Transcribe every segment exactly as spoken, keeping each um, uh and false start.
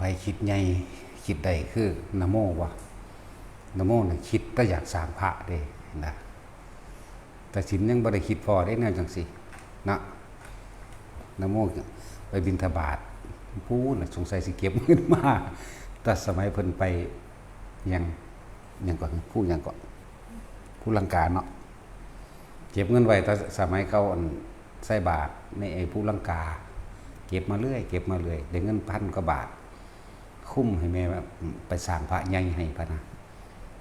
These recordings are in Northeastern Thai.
ไปคิดใหญ่ คิดได้คือนะโมวะ นะโมน่ะคิดแต่อยากสร้างพระเด้นะ แต่ศีลยังบ่ได้คิดพอได้แนวจังซี่นะ นะโมไปบิณฑบาต ผู้น่ะสงสัยสิเก็บเงินมา แต่สมัยเพิ่นไป ยัง ยังก่อน ผู้ยังก่อน ผู้ลังกาเนาะ เก็บเงินไว้แต่สมัยเขาอันใส่บาตรในไอ้ผู้ลังกา เก็บมาเรื่อย เก็บมาเรื่อย ได้เงินพันกว่าบาท คุ้มให้แม่ไปสร้างพระใหญ่ให้พะนะ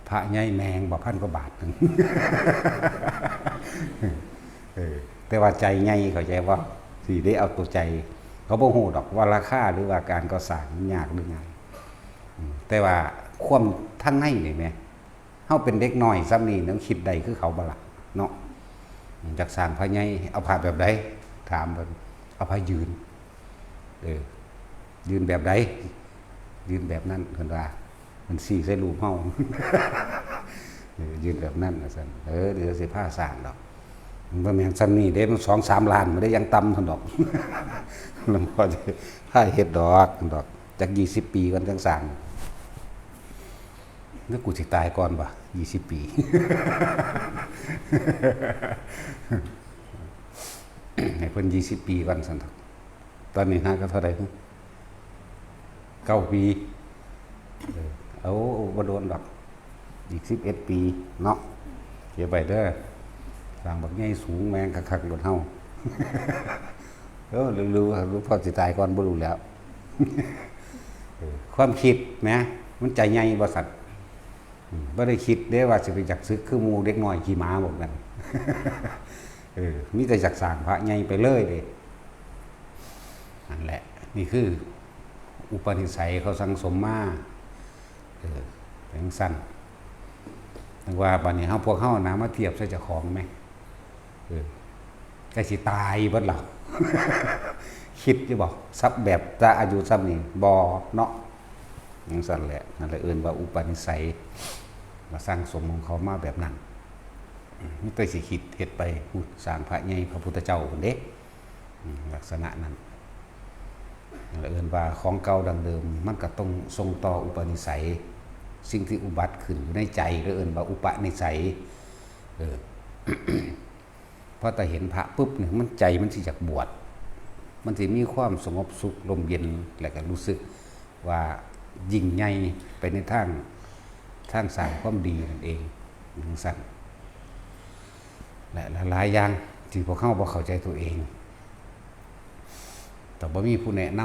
พระใหญ่แม่งบ่พันกว่าบาทหนึ่ง เออ แต่ว่าใจใหญ่เข้าใจบ่ สิได้เอาตัวใจ เขาบ่ฮู้ดอกว่าราคาหรือว่าการก่อสร้างมันยากหรือง่าย อืม แต่ว่าความทางในนี่แหม เฮาเป็นเด็กน้อยส่ำนี้ เฮาคิดได้คือเขาบ่ล่ะ เนาะ อยากสร้างพระใหญ่ เอาพระแบบใด ถามเพิ่น เอาพระยืน เออ ยืนแบบใด ยืนแบบนั้น เพิ่นว่า มันชี้ใส่รูปเฮา เออ ยืนแบบนั้นว่าซั่น เออ เดี๋ยวสิพาสร้างดอก มันบ่แม่นส่ำนี้เด้ มันสองสามล้าน มันได้อย่างต่ำซั่นดอก หลวงพ่อสิพาเฮ็ดดอก ดอก จักยี่สิบปีก่อนจังสร้าง แล้วกูสิตายก่อนบ่ ยี่สิบปี ให้เพิ่นยี่สิบปีก่อนซั่นเถาะ ตอนนี้หาก็เท่าใด เก้าปี เออ เอา บ่โดนดอก อีกสิบเอ็ดปีเนาะ เก็บไว้เด้อ สร้างบักใหญ่สูงแม่งคักๆโลดเฮา เออ หรือ หรือว่าหลวงพ่อสิตายก่อนบ่รู้แล้ว เออ ความคิดแหม มันใจใหญ่บ่ซั่น อืม บ่ได้คิดเด้ว่าสิไปอยากสึกคือหมู่เด็กน้อยขี้หมาพวกนั้น เออ มีแต่อยากสร้างพระใหญ่ไปเลยเด้ นั่นแหละ นี่คืออุปนิสัยเขาสั่งสมมา เออ เป็นจั่งซั้น จั่งว่าบัดนี้เฮา พวกเฮานะ มาเทียบใส่เจ้าของแหม เออ ใกล้สิตายเบิดแล้ว คิดอยู่บ่ สักแบบแต่อายุส่ำนี้ บ่เนาะ จั่งซั้นแหละ นั่นแหละเอิ้นว่าอุปนิสัย มาสั่งสมของเขามาแบบนั้น อืม มีแต่สิคิดเฮ็ดไป พู้น สร้างพระใหญ่พระพุทธเจ้าพู้นเด้ อืม ลักษณะนั้น นั่นแหละเอิ้นว่าของเก่าดั้งเดิม มันก็ต้องส่งต่ออุปนิสัย สิ่งที่อุบัติขึ้นอยู่ในใจ ก็เอิ้นว่าอุปนิสัย เออ พอแต่เห็นพระปุ๊บเนี่ย มัน ใจมันสิอยากบวช มันสิมีความสงบสุขร่มเย็น แล้วก็รู้สึกว่ายิ่งใหญ่ไปในทาง ทางสร้างความดีนั่นเอง จั่งซั้น และหลายๆอย่างที่พวกเฮาบ่เข้าใจตัวเอง แต่บ่มีผู้แนะน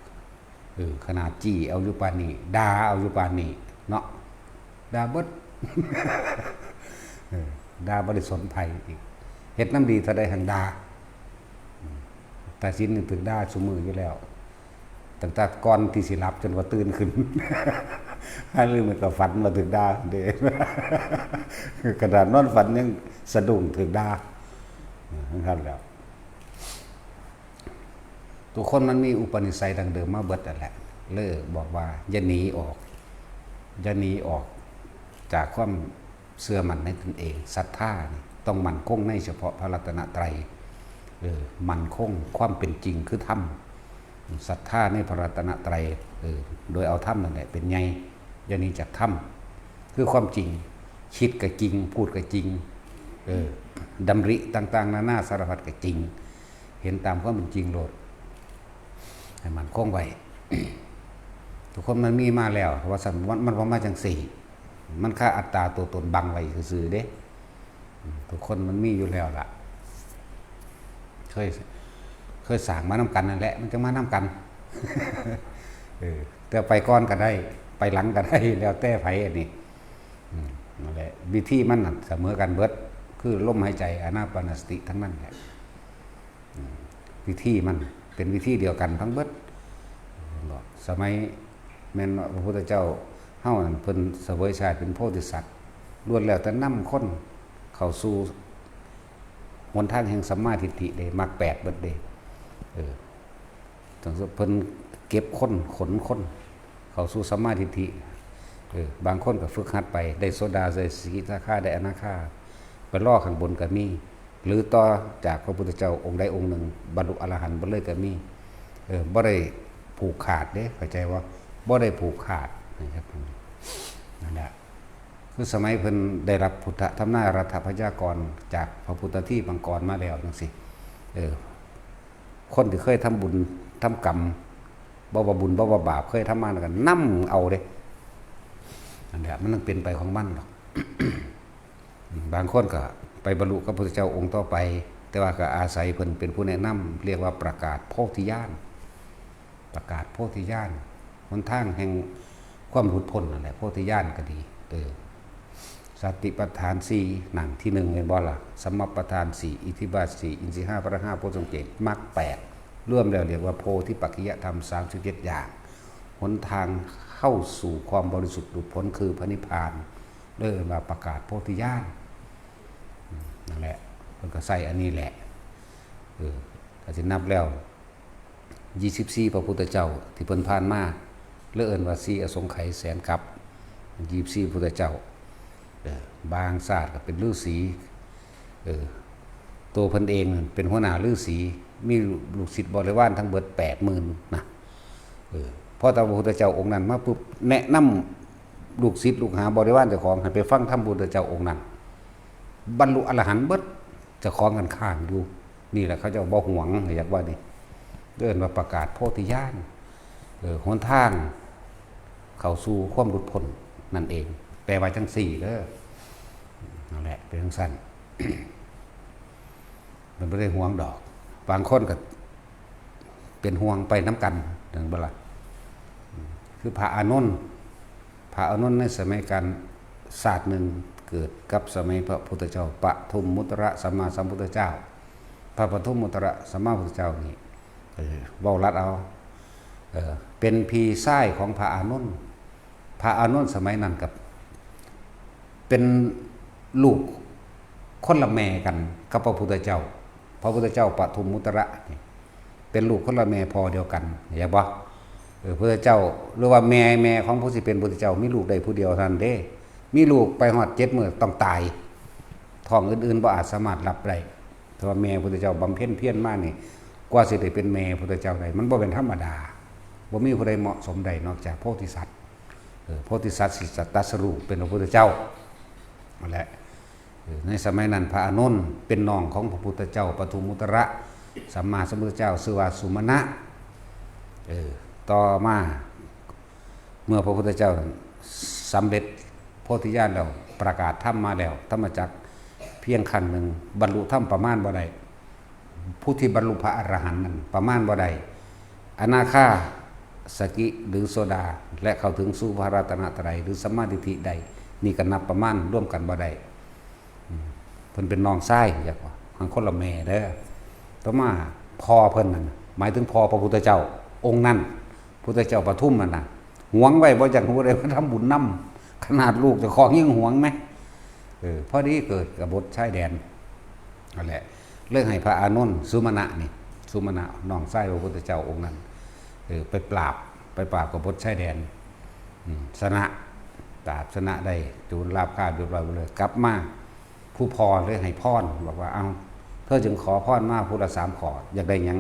ำ เออ ขนาดจี้เอาอยู่ปานนี้ ด่าเอาอยู่ปานนี้ เนาะ ด่าเบิด เออ ด่าบ่ได้สนไผอีก เฮ็ดนำดีเท่าใดหั่นด่า อืม ตาสินนี่ถืกด่าซุมื้ออยู่แล้ว ตั้งแต่ก่อนที่สิหลับจนว่าตื่นขึ้น หาลางมื้อก็ฝันว่าถืกด่าเด้ ขนาดนอนฝันยังสะดุ้งถืกด่า เออ จั่งซั้นแหล้ว ทุกคนมันมีอุปนิสัยดั้งเดิมมาเบิดนั่นแหละ เลยบอกว่าอย่าหนีออก อย่าหนีออกจากความเชื่อมั่นในตนเอง ศรัทธานี่ต้องมั่นคงในเฉพาะพระรัตนตรัย เออ มั่นคงความเป็นจริงคือธรรม ศรัทธาในพระรัตนตรัย เออ โดยเอาธรรมนั่นแหละเป็นใหญ่ อย่าหนีจากธรรม คือความจริง คิดก็จริง พูดก็จริง เออ ดำริต่างๆนานาสารพัดก็จริง เห็นตามความเป็นจริงโลด ให้มั่นคงไว้ ทุกคนมันมีมาแล้ว ว่าซั่น มัน มันบ่มาจั่งซี้ มันคาอัตตาตัวตนบังไว้ซื่อๆเด้ อืม ทุกคนมันมีอยู่แล้วล่ะ เคย เคยสร้างมานำกันนั่นแหละ มันจั่งมานำกัน เออ แต่ไปก่อนก็ได้ ไปหลังก็ได้ แล้วแต่ไผอันนี้ อืม นั่นแหละ วิธีมันน่ะเสมอกันเบิด คือลมหายใจ อานาปานสติทั้งนั้นแหละ อืม วิธีมันเป็นวิธีเดียวกันทั้งเบิด สมัยแม่นว่าพระพุทธเจ้าเฮานั่น เพิ่นเสวยชาติเป็นโพธิสัตว์ ล้วนแล้วแต่นำคนเข้าสู่หนทางแห่งสัมมาทิฏฐิเด้ มรรคแปดเบิดเด้ เออ จั่งเพิ่นเก็บคน ขนคน เข้าสู่สัมมาทิฏฐิ เออ บางคนก็ฝึกหัดไป ได้โสดา ได้สกิทาคา ได้อนาคา ไปรอข้างบนก็มี หรือต่อจากพระพุทธเจ้าองค์ใดองค์หนึ่ง บรรลุอรหันต์ไปเลยก็มี เออ บ่ได้ผูกขาดเด้ เข้าใจบ่ บ่ได้ผูกขาดนะครับ นั่นแหละ คือสมัยเพิ่นได้รับพุทธทำนายรัฐพยากรณ์จากพระพุทธที่บังกรมาแล้วจังซี่ เออ คนที่เคยทำบุญทำกรรม บ่ว่าบุญบ่ว่าบาป เคยทำมาแล้วก็นำเอาเด้ นั่นแหละ มันต้องเป็นไปของมันดอก บางคนก็ไปบรรลุกับพระพุทธเจ้าองค์ต่อไป แต่ว่าก็อาศัยเพิ่นเป็นผู้แนะนำ เรียกว่าประกาศโพธิญาณ ประกาศโพธิญาณ หนทางแห่งความหลุดพ้นนั่นแหละ โพธิญาณก็ดี เออ สติปัฏฐานสี่ นั่นที่หนึ่งแม่นบ่ล่ะ สัมมาปัฏฐานสี่ อิทธิบาทสี่ อินทรีย์ห้า พละห้า โพชฌงค์เจ็ด มรรคแปด รวมแล้วเรียกว่าโพธิปักขิยธรรม สามสิบเจ็ด อย่าง หนทางเข้าสู่ความบริสุทธิ์หลุดพ้นคือพระนิพพาน เลยเอิ้นว่าประกาศโพธิญาณ อืม นั่นแหละ เพิ่นก็ใส่อันนี้แหละ เออ ถ้าสินับแล้ว ยี่สิบสี่ พระพุทธเจ้าที่เพิ่นผ่านมา เลยเอิ้นว่าสี่อสงไขยแสนกัป ยี่สิบสี่ พุทธเจ้า เออ บางชาติก็เป็นฤาษี เออ ตัวเพิ่นเองเป็นหัวหน้าฤาษี มีลูกศิษย์บริวารทั้งเบิด แปดหมื่น นะ เออ พอแต่พระพุทธเจ้าองค์นั้นมาปุ๊บ แนะนำลูกศิษย์ลูกหาบริวารเจ้าของให้ไปฟังธรรมพุทธเจ้าองค์นั้น บรรลุอรหันต์เบิด เจ้าของกันข้างอยู่ นี่แหละเขาเจ้าบ่หวง อยากว่านี่ เอิ้นว่าประกาศโพธิญาณ เออ หนทางเข้าสู่ความหลุดพ้นนั่นเอง แปลว่าจังซี่เด้อ นั่นแหละ เป็นจังซั่น มันบ่ได้หวงดอก บางคนก็เป็นห่วงไปนำกัน เห็นบ่ล่ะ คือพระอานนท์ พระอานนท์ในสมัยการ ชาติหนึ่งเกิดกับสมัยพระพุทธเจ้า ปทุมมุตระสัมมาสัมพุทธเจ้า พระปทุมมุตระสัมมาพุทธเจ้านี่ เออ เว้าลัดเอา เออ เป็นพี่ชายของพระอานนท์ พระอานนท์สมัยนั้นกับ เป็นลูกคนละแม่กันกับพระพุทธเจ้า พระพุทธเจ้าปทุมมุตระนี่ เป็นลูกคนละแม่พ่อเดียวกัน เห็นบ่ เออ พุทธเจ้า หรือว่าแม่ แม่ของผู้สิเป็นพุทธเจ้า มีลูกได้ผู้เดียวเท่านั้นเด้ มีลูกไปฮอดเจ็ดมื้อต้องตาย ท้องอื่นๆบ่อาจสามารถรับได้ แต่ว่าแม่พุทธเจ้าบำเพ็ญเพียรมานี่ กว่าสิได้เป็นแม่พุทธเจ้าได้ มันบ่เป็นธรรมดา บ่มีผู้ใดเหมาะสมได้นอกจากโพธิสัตว์ เออ โพธิสัตว์สิตรัสรู้เป็นพระพุทธเจ้า นั่นแหละ เออ ในสมัยนั้นพระอานนท์เป็นน้องของพระพุทธเจ้าปทุมมุตระสัมมาสัมพุทธเจ้า ชื่อว่าสุมาณะ เออ ต่อมา เมื่อพระพุทธเจ้าสำเร็จโพธิญาณแล้ว ประกาศธรรมมาแล้ว ธรรมจักรเพียงครั้งหนึ่ง บรรลุธรรมประมาณบ่ได้ ผู้ที่บรรลุพระอรหันต์นั้นประมาณบ่ได้ อนาคา สกิ หรือโสดา และเข้าถึงสู่พระรัตนตรัย หรือสัมมาทิฏฐิได้ นี่ก็นับประมาณร่วมกันบ่ได้ อืม เพิ่นเป็นน้องชาย อยากว่า ทางคนละแม่เด้อ ต่อมาพ่อเพิ่นนั่นน่ะ หมายถึงพ่อพระพุทธเจ้าองค์นั้น พุทธเจ้าปทุมนั่นน่ะ หวงไว้บ่อยากให้ผู้ใดมาทำบุญนำ ขนาดลูกเจ้าของยังหวงไหม เออ พอดีเกิดกบฏชายแดน นั่นแหละ เลยให้พระอานนท์ สุมาณะนี่ สุมาณะน้องชายพระพุทธเจ้าองค์นั้น เออ ไปปราบ ไปปราบกบฏชายแดน อืม ชนะ ปราบชนะได้ โจรราบคาบเรียบร้อยหมดเลย กลับมา ผู้พ่อเลยให้พร บอกว่า เอ้า เธอจึงขอพรมาผู้ละสามข้อ อยากได้หยัง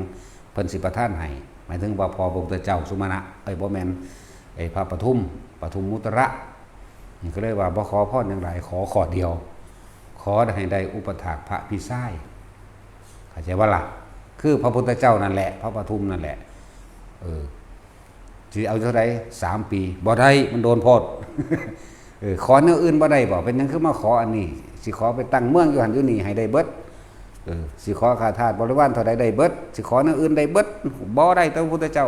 เพิ่นสิประทานให้ หมายถึงว่าพ่อพระพุทธเจ้าสุมาณะ เอ้ย บ่แม่น ไอ้พระปทุม ปทุมมุตระ นี่ก็เลยว่า บ่ขอพรหยังหลาย ขอข้อเดียว ขอให้ได้อุปถากพระพี่ชาย เข้าใจบ่ล่ะ คือพระพุทธเจ้านั่นแหละ พระปทุมนั่นแหละ เออ สิเอาเท่าใด สามปี บ่ได้ มันโดนโพด เออ ขอแนวอื่นบ่ได้บ่ เป็นหยังคือมาขออันนี้ สิขอไปตั้งเมืองอยู่หั่นอยู่นี่ให้ได้เบิด เออ สิขอข้าทาสบริวารเท่าใดได้เบิด สิขอแนวอื่นได้เบิด บ่ได้ แต่พระพุทธเจ้า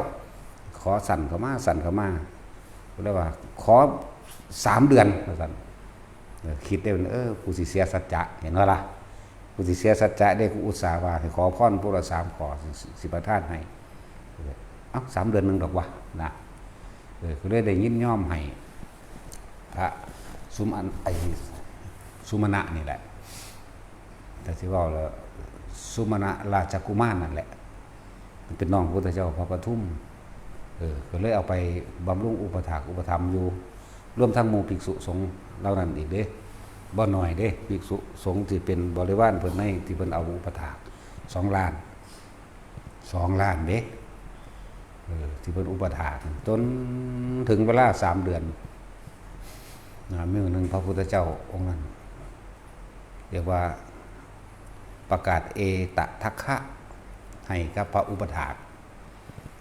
ขอสั้นเข้ามา สั้นเข้ามา ก็เลยว่า ขอสามเดือน ว่าซั่น เออ คิดได้ว่า เออ กูสิเสียสัจจะ เห็นบ่ล่ะ กูสิเสียสัจจะเด้ กูอุตส่าห์ว่าให้ขอพรผู้ละสามข้อ สิ สิประทานให้ เออ เอ้า สามเดือนหนึ่งดอกวะ นะ เออ ก็เลยได้ยินยอมให้ พระสุมาณ ไอ้สุมาณะนี่แหละ แต่สิเว้าแล้ว สุมาณะราชกุมารนั่นแหละ เป็นน้องพระพุทธเจ้าพระปทุม เออ ก็เลยเอาไปบำรุงอุปถากอุปถัมภ์อยู่ รวมทั้งหมู่ภิกษุสงฆ์เหล่านั้นอีกเด้ บ่น้อยเด้ ภิกษุสงฆ์ที่เป็นบริวารเพิ่นในที่เพิ่นเอาอุปถาก สองล้าน สองล้านเด้ เออ ที่เพิ่นอุปถาก จนถึงเวลาสามเดือน นะ มื้อหนึ่งพระพุทธเจ้าองค์นั้น เรียกว่าประกาศเอตทัคคะให้กับพระอุปถาก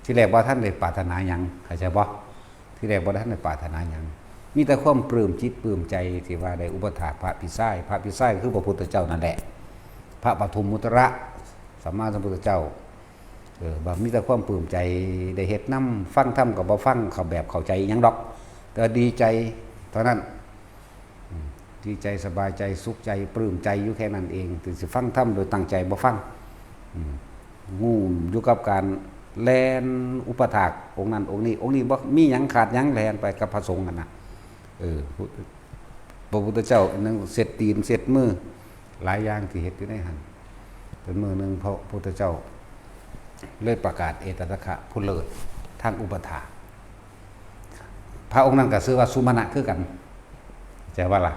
ที่แรกบ่ทันได้ปรารถนาหยัง เข้าใจบ่ ที่แรกบ่ทันได้ปรารถนาหยัง มีแต่ความปลื้มจิตปลื้มใจที่ว่าได้อุปถากพระปิชาย พระปิชายก็คือพระพุทธเจ้านั่นแหละ พระปทุมมุตระ สัมมาสัมพุทธเจ้า เออ บ่ามีแต่ความปลื้มใจ ได้เฮ็ดนำ ฟังธรรมก็บ่ฟัง เข้าแบบเข้าใจหยังดอก แต่ดีใจเท่านั้น อืม ดีใจสบายใจสุขใจปลื้มใจอยู่แค่นั้นเอง ถึงสิฟังธรรมโดยตั้งใจบ่ฟัง อืม งุ่มอยู่กับการแล่นอุปถากองค์นั้นองค์นี้ องค์นี้บ่มีหยังขาดหยังแล่นไปกับพระสงฆ์นั่นน่ะ เออ พระพุทธเจ้าอันนั้นเช็ดตีนเช็ดมือ หลายอย่างที่เฮ็ดอยู่ในหั่น เป็นมื้อหนึ่งพระพุทธเจ้าเลยประกาศเอตทัคคะผู้เลิศทางอุปถาก พระองค์นั้นก็ชื่อว่าสุมาณะคือกัน เข้าใจบ่ล่ะ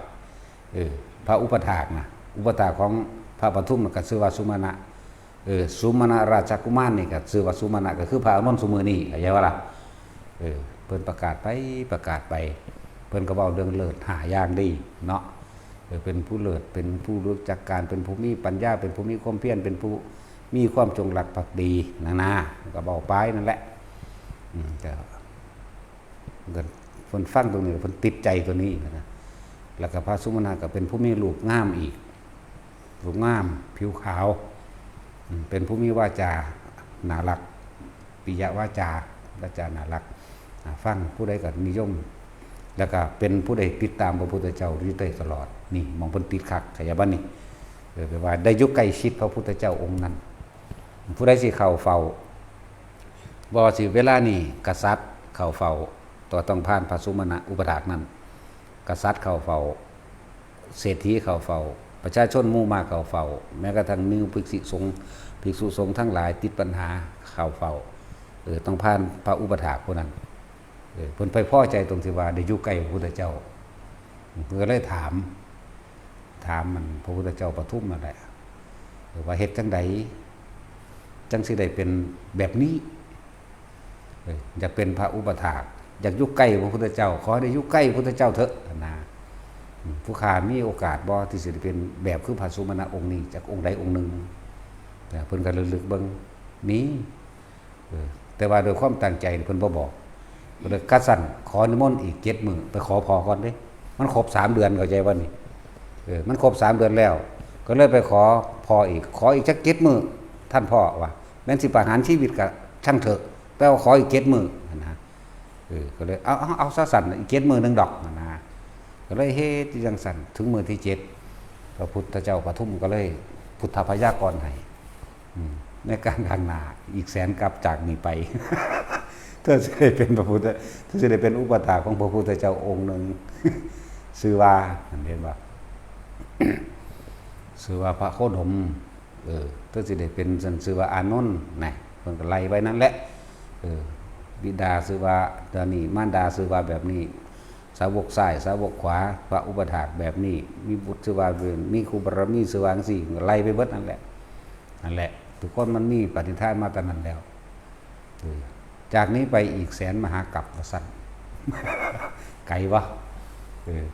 เออ พระอุปถากนะ อุปถากของพระปทุมน่ะก็ชื่อว่าสุมาณะ เออ สุมาณะราชกุมารนี่ก็ชื่อว่าสุมาณะ ก็คือพระอานนท์ซุมื้อนี้ เข้าใจบ่ล่ะ เออ เพิ่นประกาศไปประกาศไป เพิ่นก็เว้าเรื่องเลิศห้าอย่างดีเนาะ เออ เป็นผู้เลิศ เป็นผู้รู้จักการ เป็นผู้มีปัญญา เป็นผู้มีความเพียร เป็นผู้มีความจงรักภักดี นานา ก็เว้าไปนั่นแหละ อืม ก็ เพิ่นฟังตรงนี้ เพิ่นติดใจตัวนี้นะ แล้วก็พระสุมาณะก็เป็นผู้มีรูปงามอีก รูปงาม ผิวขาว อืม เป็นผู้มีวาจาน่ารัก ปิยวาจา วาจาน่ารัก อ่า ฟังผู้ใดก็นิยม แล้วก็เป็นผู้ใดติดตามพระพุทธเจ้าอยู่ได้ตลอด นี่หม่องเพิ่นติดคัก เข้าใจบ่นี่ เออ แปลว่าได้อยู่ใกล้ชิดพระพุทธเจ้าองค์นั้น ผู้ใดสิเข้าเฝ้า บ่ว่าสิเวลานี้กษัตริย์เข้าเฝ้า ก็ต้องผ่านพระสุมาณะอุปถากนั้น กษัตริย์เข้าเฝ้า เศรษฐีเข้าเฝ้า ประชาชนหมู่มากเข้าเฝ้า แม้กระทั่งมีภิกษุสงฆ์ ภิกษุสงฆ์ทั้งหลายติดปัญหาเข้าเฝ้า เออ ต้องผ่านพระอุปถากผู้นั้น เออ เพิ่นไปพอใจตรงที่ว่าได้อยู่ใกล้พระพุทธเจ้า เพิ่นก็เลยถาม ถามมันพระพุทธเจ้าปทุมนั่นแหละ เออ ว่าเฮ็ดจั่งใด จั่งสิได้เป็นแบบนี้ เออ อยากเป็นพระอุปถาก อยากอยู่ใกล้พระพุทธเจ้า ขอให้ได้อยู่ใกล้พระพุทธเจ้าเถอะนะ อืม ผู้ข้ามีโอกาสบ่ที่สิได้เป็นแบบคือพระสุมาณะองค์นี้ จักองค์ใดองค์หนึ่ง แต่เพิ่นก็ระลึกเบิ่ง มี เออ แต่ว่าด้วยความตั้งใจเพิ่นบ่บอก เพิ่นเลย คันซั่นขอนิมนต์อีกเจ็ดมื้อ ไปขอพ่อก่อนเด้ มันครบสามเดือน เข้าใจบ่นี่ เออ มันครบสามเดือนแล้ว ก็เลยไปขอพ่ออีก ขออีกจักเจ็ดมื้อ ท่านพ่อว่า แม้นสิประหารชีวิตก็ช่างเถอะ แต่ว่าขออีกเจ็ดมื้อนะ เออ ก็เลย เอา เอา เอาซะซั่น อีกเจ็ดมื้อหนึ่งดอกนะ ก็เลยเฮ็ดอยู่จั่งซั่น ถึงมื้อที่เจ็ด พระพุทธเจ้าปทุมก็เลยพุทธพยากรณ์ให้ อืม ในการข้างหน้าอีกแสนกัปจากนี้ไป เธอสิได้เป็นพระพุทธ เธอสิได้เป็นอุปถากของพระพุทธเจ้าองค์หนึ่ง ชื่อว่า เห็นบ่ ชื่อว่าพระโคดม เออ เธอสิได้เป็น ซั่นชื่อว่าอานนท์นะ เพิ่นก็ไล่ไว้นั่นแหละ เออ บิดาชื่อว่าเท่านี้ มารดาชื่อว่าแบบนี้ สาวกซ้าย สาวกขวา พระอุปถากแบบนี้ มีบุตรชื่อว่าเป็น มีครูบารมีชื่อว่าจั่งซี้ ไล่ไปเบิดนั่นแหละ นั่นแหละ ทุกคนมันมีปณิธานมาแต่นั้นแล้ว เออ จากนี้ไปอีกแสนมหากัปว่าซั่น ไกลบ่ เออ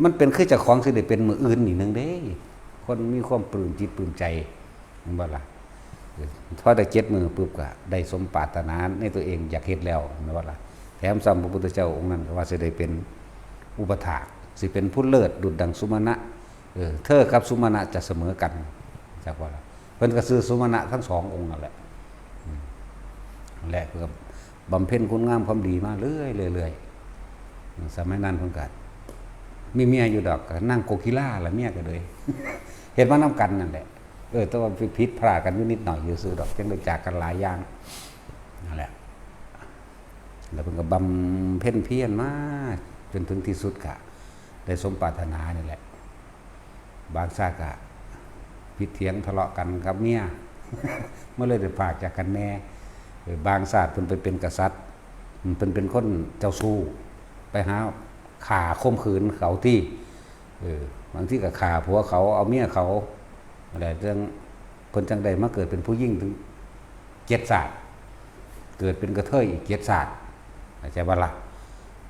มันเป็นคือเจ้าของสิได้เป็นมื้ออื่นนี่หนึ่งเด้ คนมีความปลื้มจิตปลื้มใจ แม่นบ่ล่ะ เออ พอได้เจ็ดมื้อปุ๊บก็ได้สมปรารถนาในตัวเองอยากเฮ็ดแล้ว แม่นบ่ล่ะ แถมซ้ำพระพุทธเจ้าองค์นั้นก็ว่าสิได้เป็นอุปถาก สิเป็นผู้เลิศดุจดังสุมาณะ เออ เธอกับสุมาณะจะเสมอกัน จักว่าล่ะ เพิ่นก็ชื่อสุมาณะทั้งสององค์นั่นแหละ อืม นั่นแหละ เพิ่นก็บำเพ็ญคุณงามความดีมาเรื่อยๆ เรื่อยๆ อืม สมัยนั้นเพิ่นก็มีเมียอยู่ดอก ก็นางโกกีฬาล่ะเมียก็เลย เฮ็ดมานำกันนั่นแหละ เออ แต่ว่าผิดพลาดกันอยู่นิดหน่อยซื่อๆดอก จั่งได้จากกันหลายอย่าง นั่นแหละ แล้วเพิ่นก็บำเพ็ญเพียรมาจนถึงที่สุดก็ได้สมปรารถนานี่แหละ บางชาติก็ผิดเถียงทะเลาะกันกับเมีย มันเลยได้พรากจากกันแน่ เออ บางชาติเพิ่นไปเป็นกษัตริย์ เพิ่นเป็นคนเจ้าชู้ ไปหาฆ่าข่มขืนเขาติ เออ บางทีก็ฆ่าผัวเขา เอาเมียเขา อะไร จั่ง เพิ่นจั่งได้มาเกิดเป็นผู้หญิงถึงเจ็ดชาติ เกิดเป็นกระเทยอีกเจ็ดชาติ เข้าใจบ่ล่ะ?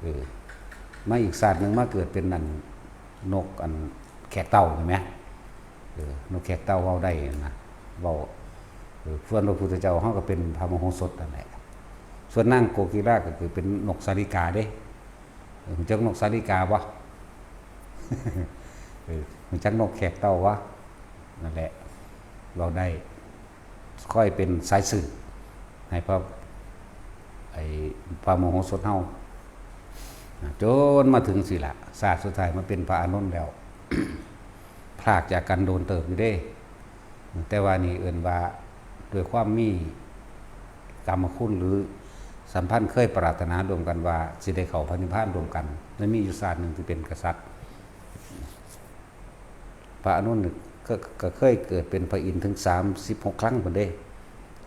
เออ มาอีกชาติหนึ่งมาเกิดเป็นนั่น นกอันแขกเต้า เห็นไหม? เออ นกแขกเต้าเว้าได้นะ เว้า เออ ส่วนพระพุทธเจ้าเฮาก็เป็นพระมโหสถนั่นแหละ ส่วนนางโกกีลาก็คือเป็นนกสาลิกาเด้ เออ รู้จักนกสาลิกาบ่? เออ รู้จักนกแขกเต้าบ่? นั่นแหละ เว้าได้ ค่อยเป็นสายสืบให้พระ ไอ้พระมโหสถเฮา จนมาถึงสิละ ชาติสุดท้ายมาเป็นพระอานนท์แล้ว พรากจากกันโดนเติบอยู่เด้ แต่ว่านี่เอิ้นว่าด้วยความมีกรรมคุณหรือสัมพันธ์เคยปรารถนาร่วมกันว่าสิได้เข้าพระนิพพานร่วมกัน และมีอยู่ชาติหนึ่งที่เป็นกษัตริย์ พระอานนท์นี่ก็ ก็เคยเกิดเป็นพระอินทร์ถึงสามสิบหกครั้งพุ้นเด้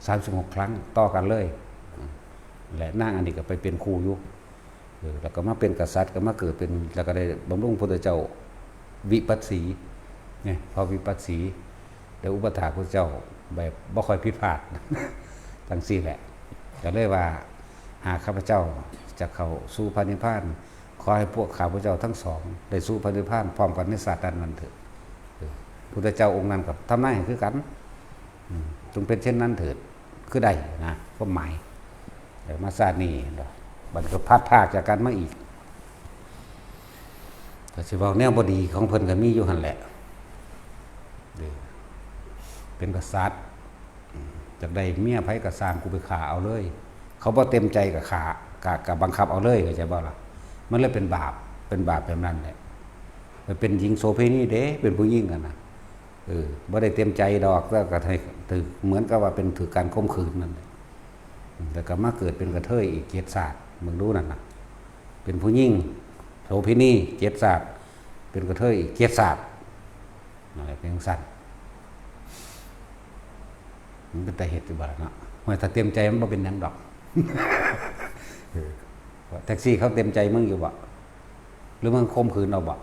สามสิบหกครั้งต่อกันเลย และนางอันนี้ก็ไปเป็นครูอยู่ เออ แล้วก็มาเป็นกษัตริย์ ก็มาเกิดเป็น แล้วก็ได้บำรุงพุทธเจ้าวิปัสสี เนี่ย พระวิปัสสี ได้อุปัฏฐากพุทธเจ้าแบบบ่ค่อยผิดพลาด จั่งซี้แหละ ก็เลยว่า หากข้าพเจ้าจะเข้าสู่พระนิพพาน ขอให้พวกข้าพเจ้าทั้งสองได้สู่พระนิพพานพร้อมกันในชาตินั้นๆเถิด เออ พุทธเจ้าองค์นั้นก็ทำนายให้คือกัน อืม จงเป็นเช่นนั้นเถิด คือได้นะ ความหมาย เออ มาชาตินี้เนาะ บัดก็พลัดพรากจากกันมาอีก ก็สิเว้าแนวบ่ดีของเพิ่นก็มีอยู่หั่นแหละ เออ เป็นกษัตริย์ อืม จักได้เมียไผก็ซ่าง กูไปฆ่าเอาเลย เขาบ่เต็มใจก็ฆ่า ก็ ก็บังคับเอาเลย เข้าใจบ่ล่ะ? มันเลยเป็นบาป เป็นบาปแบบนั้นแหละ มันเป็นหญิงโสเภณีเด้ เป็นผู้หญิงอะนะ เออ บ่ได้เต็มใจดอก แล้วก็ให้ถือ เหมือนกับว่าเป็นถือการข่มขืนนั่นแหละ แล้วก็มาเกิดเป็นกระเทยอีกเจ็ดชาติ มึงดูนั่นน่ะ เป็นผู้หญิงโสเภณีเจ็ดชาติ เป็นกระเทยอีกเจ็ดชาติ นั่นแหละ เป็นจั่งซั้น มันเป็นตาเฮ็ดอยู่บ่ล่ะเนาะ ว่าถ้าเต็มใจมันบ่เป็นหยังดอก เออ แท็กซี่เขาเต็มใจมึงอยู่บ่ หรือมึงข่มขืนเอาบ่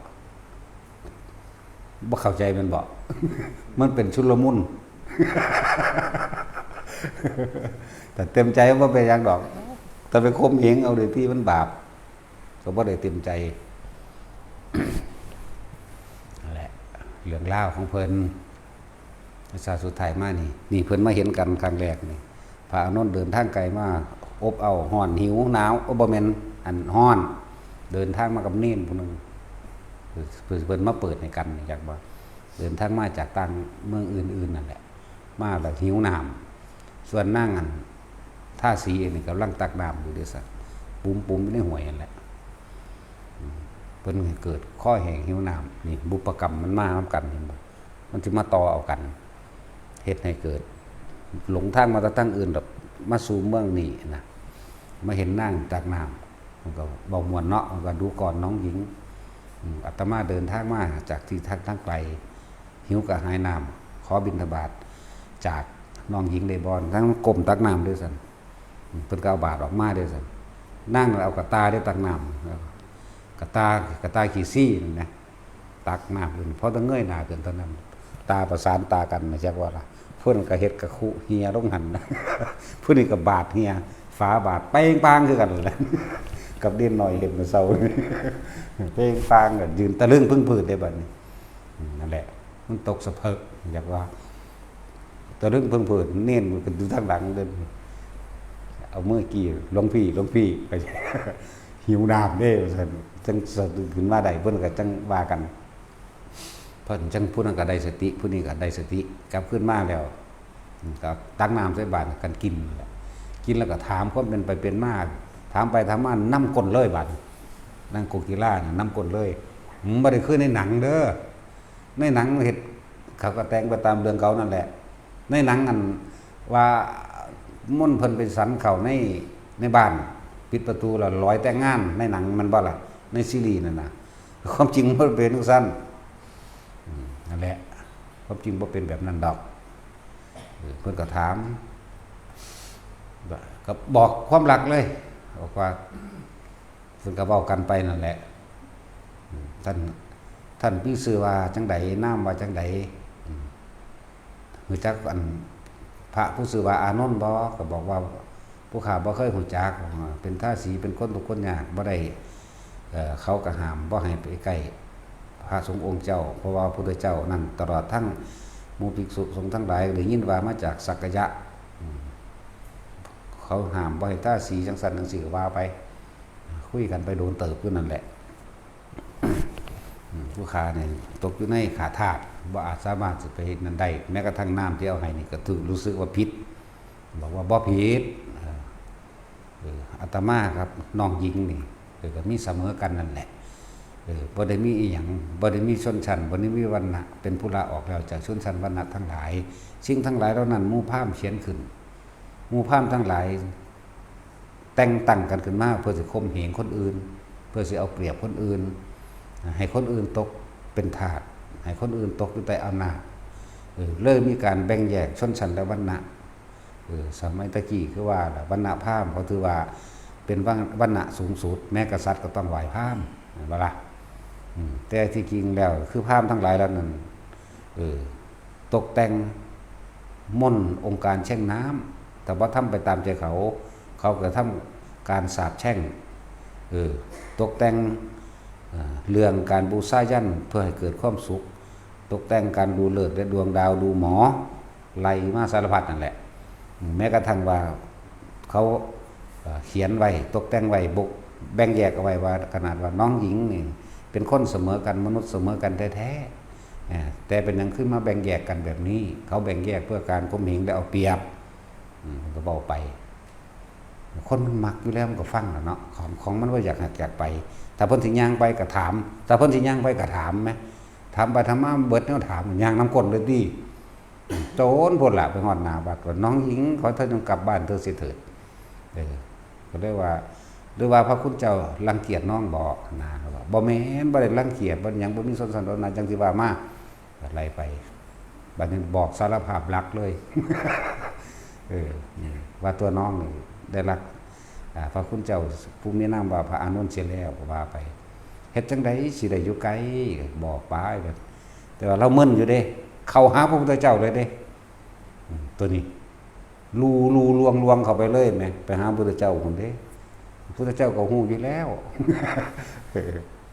บ่เข้าใจแม่นบ่ มันเป็นชุลมุน แต่เต็มใจมันบ่เป็นหยังดอก แต่ไปข่มเหงเอาโดยที่มันบาป ก็บ่ได้เต็มใจ นั่นแหละ เรื่องราวของเพิ่น ชาติสุดท้ายมานี่ นี่เพิ่นมาเห็นกันครั้งแรกนี่ พระอานนท์เดินทางไกลมา อบอ้าว ร้อน หิว หนาว โอ้ บ่แม่น อัน ร้อน เดินทางมากับเณรผู้หนึ่ง เพิ่น เพิ่นมาเปิดให้กัน อยากว่า เดินทางมาจากต่างเมืองอื่นๆนั่นแหละ มาแล้วหิวน้ำ ส่วนนางอัน ทาสีเองนี่กำลังตักน้ำอยู่เด้อสัน ปุ๋มๆอยู่ในห้วยนั่นแหละ อืม เพิ่นเกิดคอแห้งหิวน้ำ นี่บุพกรรมมันมานำกัน เห็นบ่ มันสิมาต่อเอากัน เฮ็ดให้เกิด หลงทางมาแต่ทางอื่นดอก มาสู่เมืองนี้นะ มาเห็นนางตักน้ำ มันก็เว้าม่วนเนาะ มันก็ดูก่อนน้องหญิง อืม อาตมาเดินทางมาจากที่ทาง ทางไกล หิวกระหายน้ำ ขอบิณฑบาตจากน้องหญิงได้บ่ ทั้งก้มตักน้ำด้วยสัน อืม เพิ่นก็เอาบาตรออกมาด้วยสัน นางเอากระตาได้ตักน้ำ กระตา กระตาขี้ซี่นั่นนะ ตักน้ำขึ้น พอแต่เงยหน้าขึ้นเท่านั้น ตาประสานตากันนะ จักว่าล่ะ เพิ่นก็เฮ็ดกะคุเหียลงหั่น ผู้นี้ก็บาดเหีย ฝาบาดเป้งปางคือกันแหละ กับเด่นหน่อยเห็นมื้อเช้า เป้งปางก็ยืนตะลึงพึงพืนได้บัดนี้ อืม นั่นแหละ มันตกสะเพิก อยากว่า ตะลึงพึงพืน เณรมันก็อยู่ทางหลังเดิน เอามือกี้ "หลวงพี่ หลวงพี่" ไป "หิวน้ำเด้" ว่าซั่น จังสะดุ้งขึ้นมาได้ เพิ่นก็จังว่ากัน เพิ่นจัง ผู้นั้นก็ได้สติ ผู้นี้ก็ได้สติ กลับคืนมาแล้ว อืม ก็ตักน้ำใส่บาตรกันกินนั่นแหละ กินแล้วก็ถามความเป็นไปเป็นมา ถามไปถามมานำก้นเลยบาดนี้ นางโกกีลาน่ะนำก้นเลย อืม บ่ได้คือในหนังเด้อ ในหนังเฮ็ด เขาก็แต่งไปตามเรื่องเขานั่นแหละ ในหนังอันว่าม่อนเพิ่นไปสันเข้าใน ในบ้าน ปิดประตูแล้วลอยแต่งงาน ในหนังแม่นบ่ล่ะ ในซีรีส์นั่นน่ะ ความจริงมันเป็นจั่งซั้น อืม นั่นแหละ ความจริงบ่เป็นแบบนั้นดอก เออ เพิ่นก็ถาม ก็บอกความลับเลย บอกว่า เพิ่นก็เว้ากันไปนั่นแหละ อืม ท่าน ท่านมีชื่อว่าจั่งใด นามว่าจั่งใด อืม รู้จักอันพระผู้ชื่อว่าอานนท์บ่ ก็บอกว่า ผู้ข้าบ่เคยฮู้จัก เป็นทาสี เป็นคนทุกข์คนยาก บ่ได้ เอ่อ เขาก็ห้ามบ่ให้ไปใกล้พระสงฆ์องค์เจ้า เพราะว่าพระพุทธเจ้านั้น ตลอดทั้งหมู่ภิกษุสงฆ์ทั้งหลาย ได้ยินว่ามาจากสักกะยะ อืม เขาห้ามบ่ให้ทาสีจังซั่นจังซี่ก็ว่าไป คุยกันไปโดนเติบอยู่นั่นแหละ อืม ผู้ข้านี่ตกอยู่ในขาทาส บ่อาจสามารถสิไปเฮ็ดนั่นได้ แม้กระทั่งน้ำที่เอาให้นี่ก็ถือรู้สึกว่าผิด บอกว่าบ่ผิด เออ เออ อาตมากับน้องหญิงนี่ เออ ก็มีเสมอกันนั่นแหละ เออ บ่ได้มีอีหยัง บ่ได้มีชนชั้น บ่ได้มีวรรณะ เป็นผู้ลาออกแล้วจากชนชั้นวรรณะทั้งหลาย สิ่งทั้งหลายเหล่านั้นหมู่พราหมณ์เขียนขึ้น หมู่พราหมณ์ทั้งหลาย แต่งตั้งกันขึ้นมาเพื่อสิข่มเหงคนอื่น เพื่อสิเอาเปรียบคนอื่น ให้คนอื่นตกเป็นทาส ให้คนอื่นตกอยู่ใต้อำนาจ เออ เลยมีการแบ่งแยกชนชั้นและวรรณะ เออ สมัยตะกี้คือว่าล่ะ วรรณะพราหมณ์เขาถือว่าเป็นวรรณ- วรรณะสูงสุด แม้กษัตริย์ก็ต้องไหว้พราหมณ์ เห็นบ่ล่ะ? อืม แต่ที่จริงแล้วคือพราหมณ์ทั้งหลายเหล่านั้น เออ ตกแต่งมนต์องค์การแช่งน้ำ แต่ว่าทำไปตามใจเขา เขาก็ทำการสาปแช่ง เออ ตกแต่ง เอ่อ เรื่องการบูชายัญเพื่อให้เกิดความสุข ตกแต่งการดูฤกษ์และดวงดาว ดูหมอ ไล่มาสารพัดนั่นแหละ แม้กระทั่งว่าเขา เอ่อ เขียนไว้ ตกแต่งไว้ บก- แบ่งแยกเอาไว้ว่า ขนาดว่าน้องหญิงนี่เป็นคนเสมอกัน มนุษย์เสมอกันแท้ๆ เอ่อ แต่เป็นหยังคือมาแบ่งแยกกันแบบนี้ เขาแบ่งแยกเพื่อการข่มเหงและเอาเปรียบ อืม ก็เว้าไป คนมันมักอยู่แล้วมันก็ฟังแหละเนาะ ของ- ของมันบ่อยากหักอยากไป ถ้าเพิ่นสิย่างไปก็ถาม ถ้าเพิ่นสิย่างไปก็ถามแหม ถามไปถามมาเบิดแนวถาม ย่างนำก้นเลยติ โจนโพดล่ะ ไปฮอดหน้าวัด ว่า "น้องหญิง ขอเธอจงกลับบ้านเธอเสียเถิด" เออ ก็เลยว่า "หรือว่าพระคุณเจ้ารังเกียจน้องบ่" นะ เขาว่า "บ่แม่น บ่ได้รังเกียจ บ่หยัง บ่มีชนชั้นวรรณะ จั่งสิว่ามา" ก็ไล่ไป บัดนี้บอกสารภาพรักเลย เออ นี่ ว่าตัวน้องนี่ได้รัก อ่า พระคุณเจ้าผู้มีนามว่าพระอานนท์เสียแล้ว ก็ว่าไป เฮ็ดจั่งใดสิได้อยู่ไกล บอกไป แต่ว่าลาวมึนอยู่เด้ เข้าหาพระพุทธเจ้าเลยเด้ อืม ตัวนี้ ลู่ลู่ลวงลวงเข้าไปเลยแหม ไปหาพระพุทธเจ้าพุ้นเด้ พระพุทธเจ้าก็ฮู้อยู่แล้ว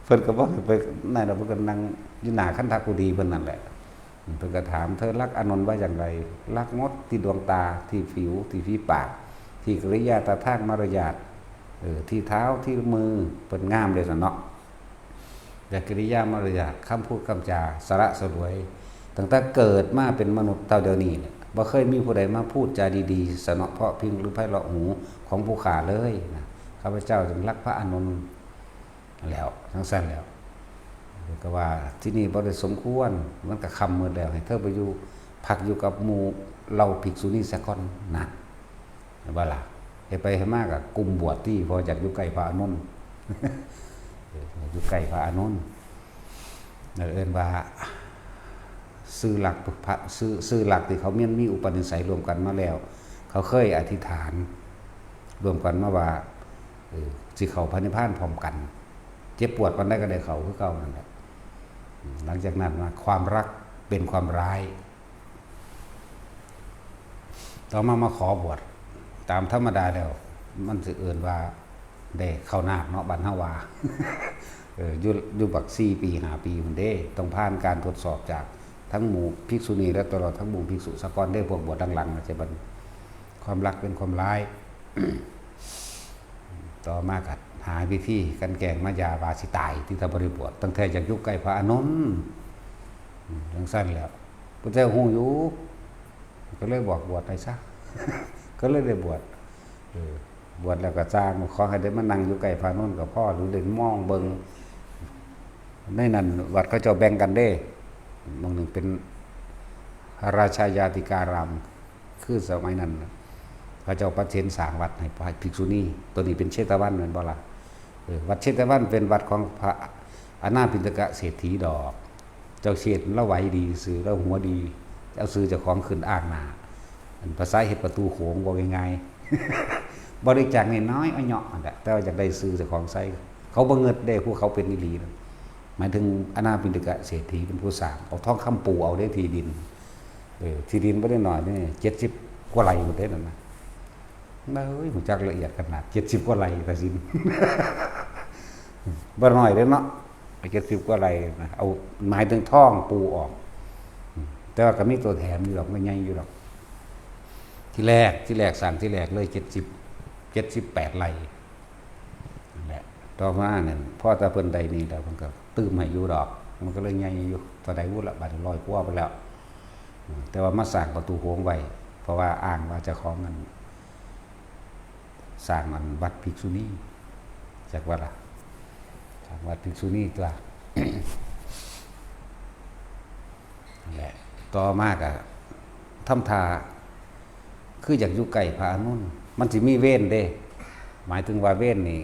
เพิ่นก็บ่ให้ไปนั่นดอก เพิ่นก็นั่งอยู่หน้าคันธกุฏีเพิ่นนั่นแหละ เพิ่นก็ถาม "เธอรักอานนท์ว่าอย่างไร" "รักหมด ที่ดวงตา ที่ผิว ที่ฝีปาก ที่กิริยาท่าทางมารยาท เออ ที่เท้า ที่มือ" เพิ่นงามเด้ซั่นเนาะ และกิริยามารยาท คำพูดคำจา สละสลวย ตั้งแต่เกิดมาเป็นมนุษย์เท่าเดี๋ยวนี้เนี่ย บ่เคยมีผู้ใดมาพูดจาดีๆ สนอเพราะพริ้งหรือไพเราะหูของผู้ข้าเลยนะ ข้าพเจ้าจึงรักพระอานนท์แล้ว จั่งซั่นแล้ว ก็ว่าที่นี่บ่ได้สมควร มันก็ค่ำมืดแล้ว ให้เธอไปอยู่ พักอยู่กับหมู่เหล่าภิกษุณีซะก่อนนะ เห็นบ่ล่ะ เฮ็ดไปเฮ็ดมาก็กลุ่มบวชติ เพราะอยากอยู่ใกล้พระอานนท์ เออ อยู่ใกล้พระอานนท์ นั่นเอิ้นว่า ซื่อหลักพระ ซื่อ- ซื่อหลักที่เขามี- มีอุปนิสัยร่วมกันมาแล้ว เขาเคยอธิษฐานร่วมกันมาว่า เออ สิเข้าพระนิพพานพร้อมกัน เจ็บปวดปานใดก็ได้เข้าคือเก่านั่นแหละ อืม หลังจากนั้นมา ความรักเป็นความร้าย ต่อมามาขอบวช ตามธรรมดาแล้ว มันสิเอิ้นว่าได้เข้านาคเนาะ บ้านเฮาว่า เออ อยู่- อยู่บักสี่ปี ห้าปีพุ้นเด้ ต้องผ่านการทดสอบจากทั้งหมู่ภิกษุณี และตลอดทั้งหมู่ภิกษุซะก่อนเด้ พวกบวชหลังๆ นะ จะบัดนี้ ความรักเป็นความร้าย ต่อมาก็หาวิธีกลั่นแกล้งมายาว่าสิตาย ที่ถ้าบ่ได้บวช ตั้งแต่อยากอยู่ใกล้พระอานนท์ อืม จั่งซั่นแหล้ว พุทธเจ้าฮู้อยู่ ก็เลยบอกบวชให้ซะ ก็เลยได้บวช เออ บวชแล้วก็ซ่าง ขอให้ได้มานั่งอยู่ใกล้พระอานนท์ก็พอ หรือได้มองเบิ่ง ในนั้นวัดเขาเจ้าแบ่งกันเด้ หม่องหนึ่งเป็นราชายาติการาม คือสมัยนั้นน่ะ เขาเจ้าประเคนสร้างวัดให้พระภิกษุณี ตัวนี้เป็นเชตวันแม่นบ่ล่ะ? เออ วัดเชตวันเป็นวัดของพระอนาถปิณฑกเศรษฐีดอก เจ้าเชษฐลาวไหวดีซื่อ ลาวหัวดี เอาชื่อเจ้าของขึ้นอ้างหน้า อันภาษาเฮ็ดประตูโขง เว้าง่ายๆ บริจาคน้อยๆ เอาเหยาะนั่นแหละ แต่ว่าอยากได้ชื่อเจ้าของใส่ เขาบ่เงิดเด้ ผู้เขาเป็นอีหลีนั่น หมายถึงอนาถปิณฑกเศรษฐีเป็นผู้สร้าง เอาทองคำปูเอาเด้ที่ดิน เออ ที่ดินบ่ได้น้อยเด้ เจ็ดสิบกว่าไร่พุ้นเด้นั่นนะ เอ้ย รู้จักละเอียดขนาด เจ็ดสิบกว่าไร่ ตาสิน บ่น้อยเด้เนาะ เจ็ดสิบกว่าไร่นะ เอา หมายถึงท้องปู่ออก แต่ว่าก็มีตัวแถมอยู่ดอก มันใหญ่อยู่ดอก ที่แรก ที่แรก สร้างที่แรกเลย เจ็ดสิบ เจ็ดสิบแปดไร่ นั่นแหละ ต่อมาเนี่ย พอแต่เพิ่นได้นี่แล้ว เพิ่นก็ตื่มให้อยู่ดอก มันก็เลยใหญ่อยู่ เท่าใดวุ้นละ บาดนี้ร้อยกว่าไปแล้ว อืม แต่ว่ามาสร้างประตูโขงไว้ เพราะว่าอ้างว่าเจ้าของเงิน สร้างอันวัดภิกษุณี จักว่าล่ะ สร้างวัดภิกษุณีตัว นั่นแหละ ต่อมาก็ทำท่า คืออยากอยู่ใกล้พระอานนท์ มันสิมีเวรเด้ หมายถึงว่าเวรนี่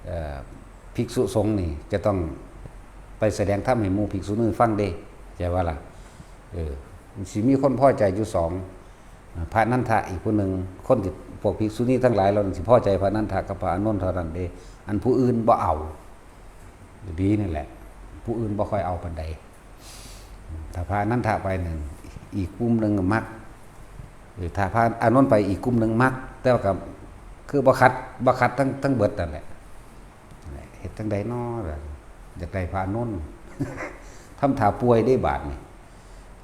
เอ่อ ภิกษุสงฆ์นี่จะต้องไปแสดงธรรมให้หมู่ภิกษุณีฟังเด้ ใช่ว่าล่ะ เออ มันสิมีคนพอใจอยู่สอง พระนันทะอีกผู้หนึ่ง คนที่พวกภิกษุณีทั้งหลายเหล่านั้นสิพอใจพระนันทะกับพระอานนท์เท่านั้นเด้ อันผู้อื่นบ่เอา ดีนี่แหละ ผู้อื่นบ่ค่อยเอาปานใด ถ้าพระนันทะไปนั่น อีกกลุ่มหนึ่งมัก เออ ถ้าพระอานนท์ไปอีกกลุ่มหนึ่งมัก แต่ว่าก็คือบ่ขัด บ่ขัดทั้ง ทั้งเบิดนั่นแหละ เฮ็ดจั่งใดน้อ อยากได้พระอานนท์ ทำท่าป่วยได้บาดนี่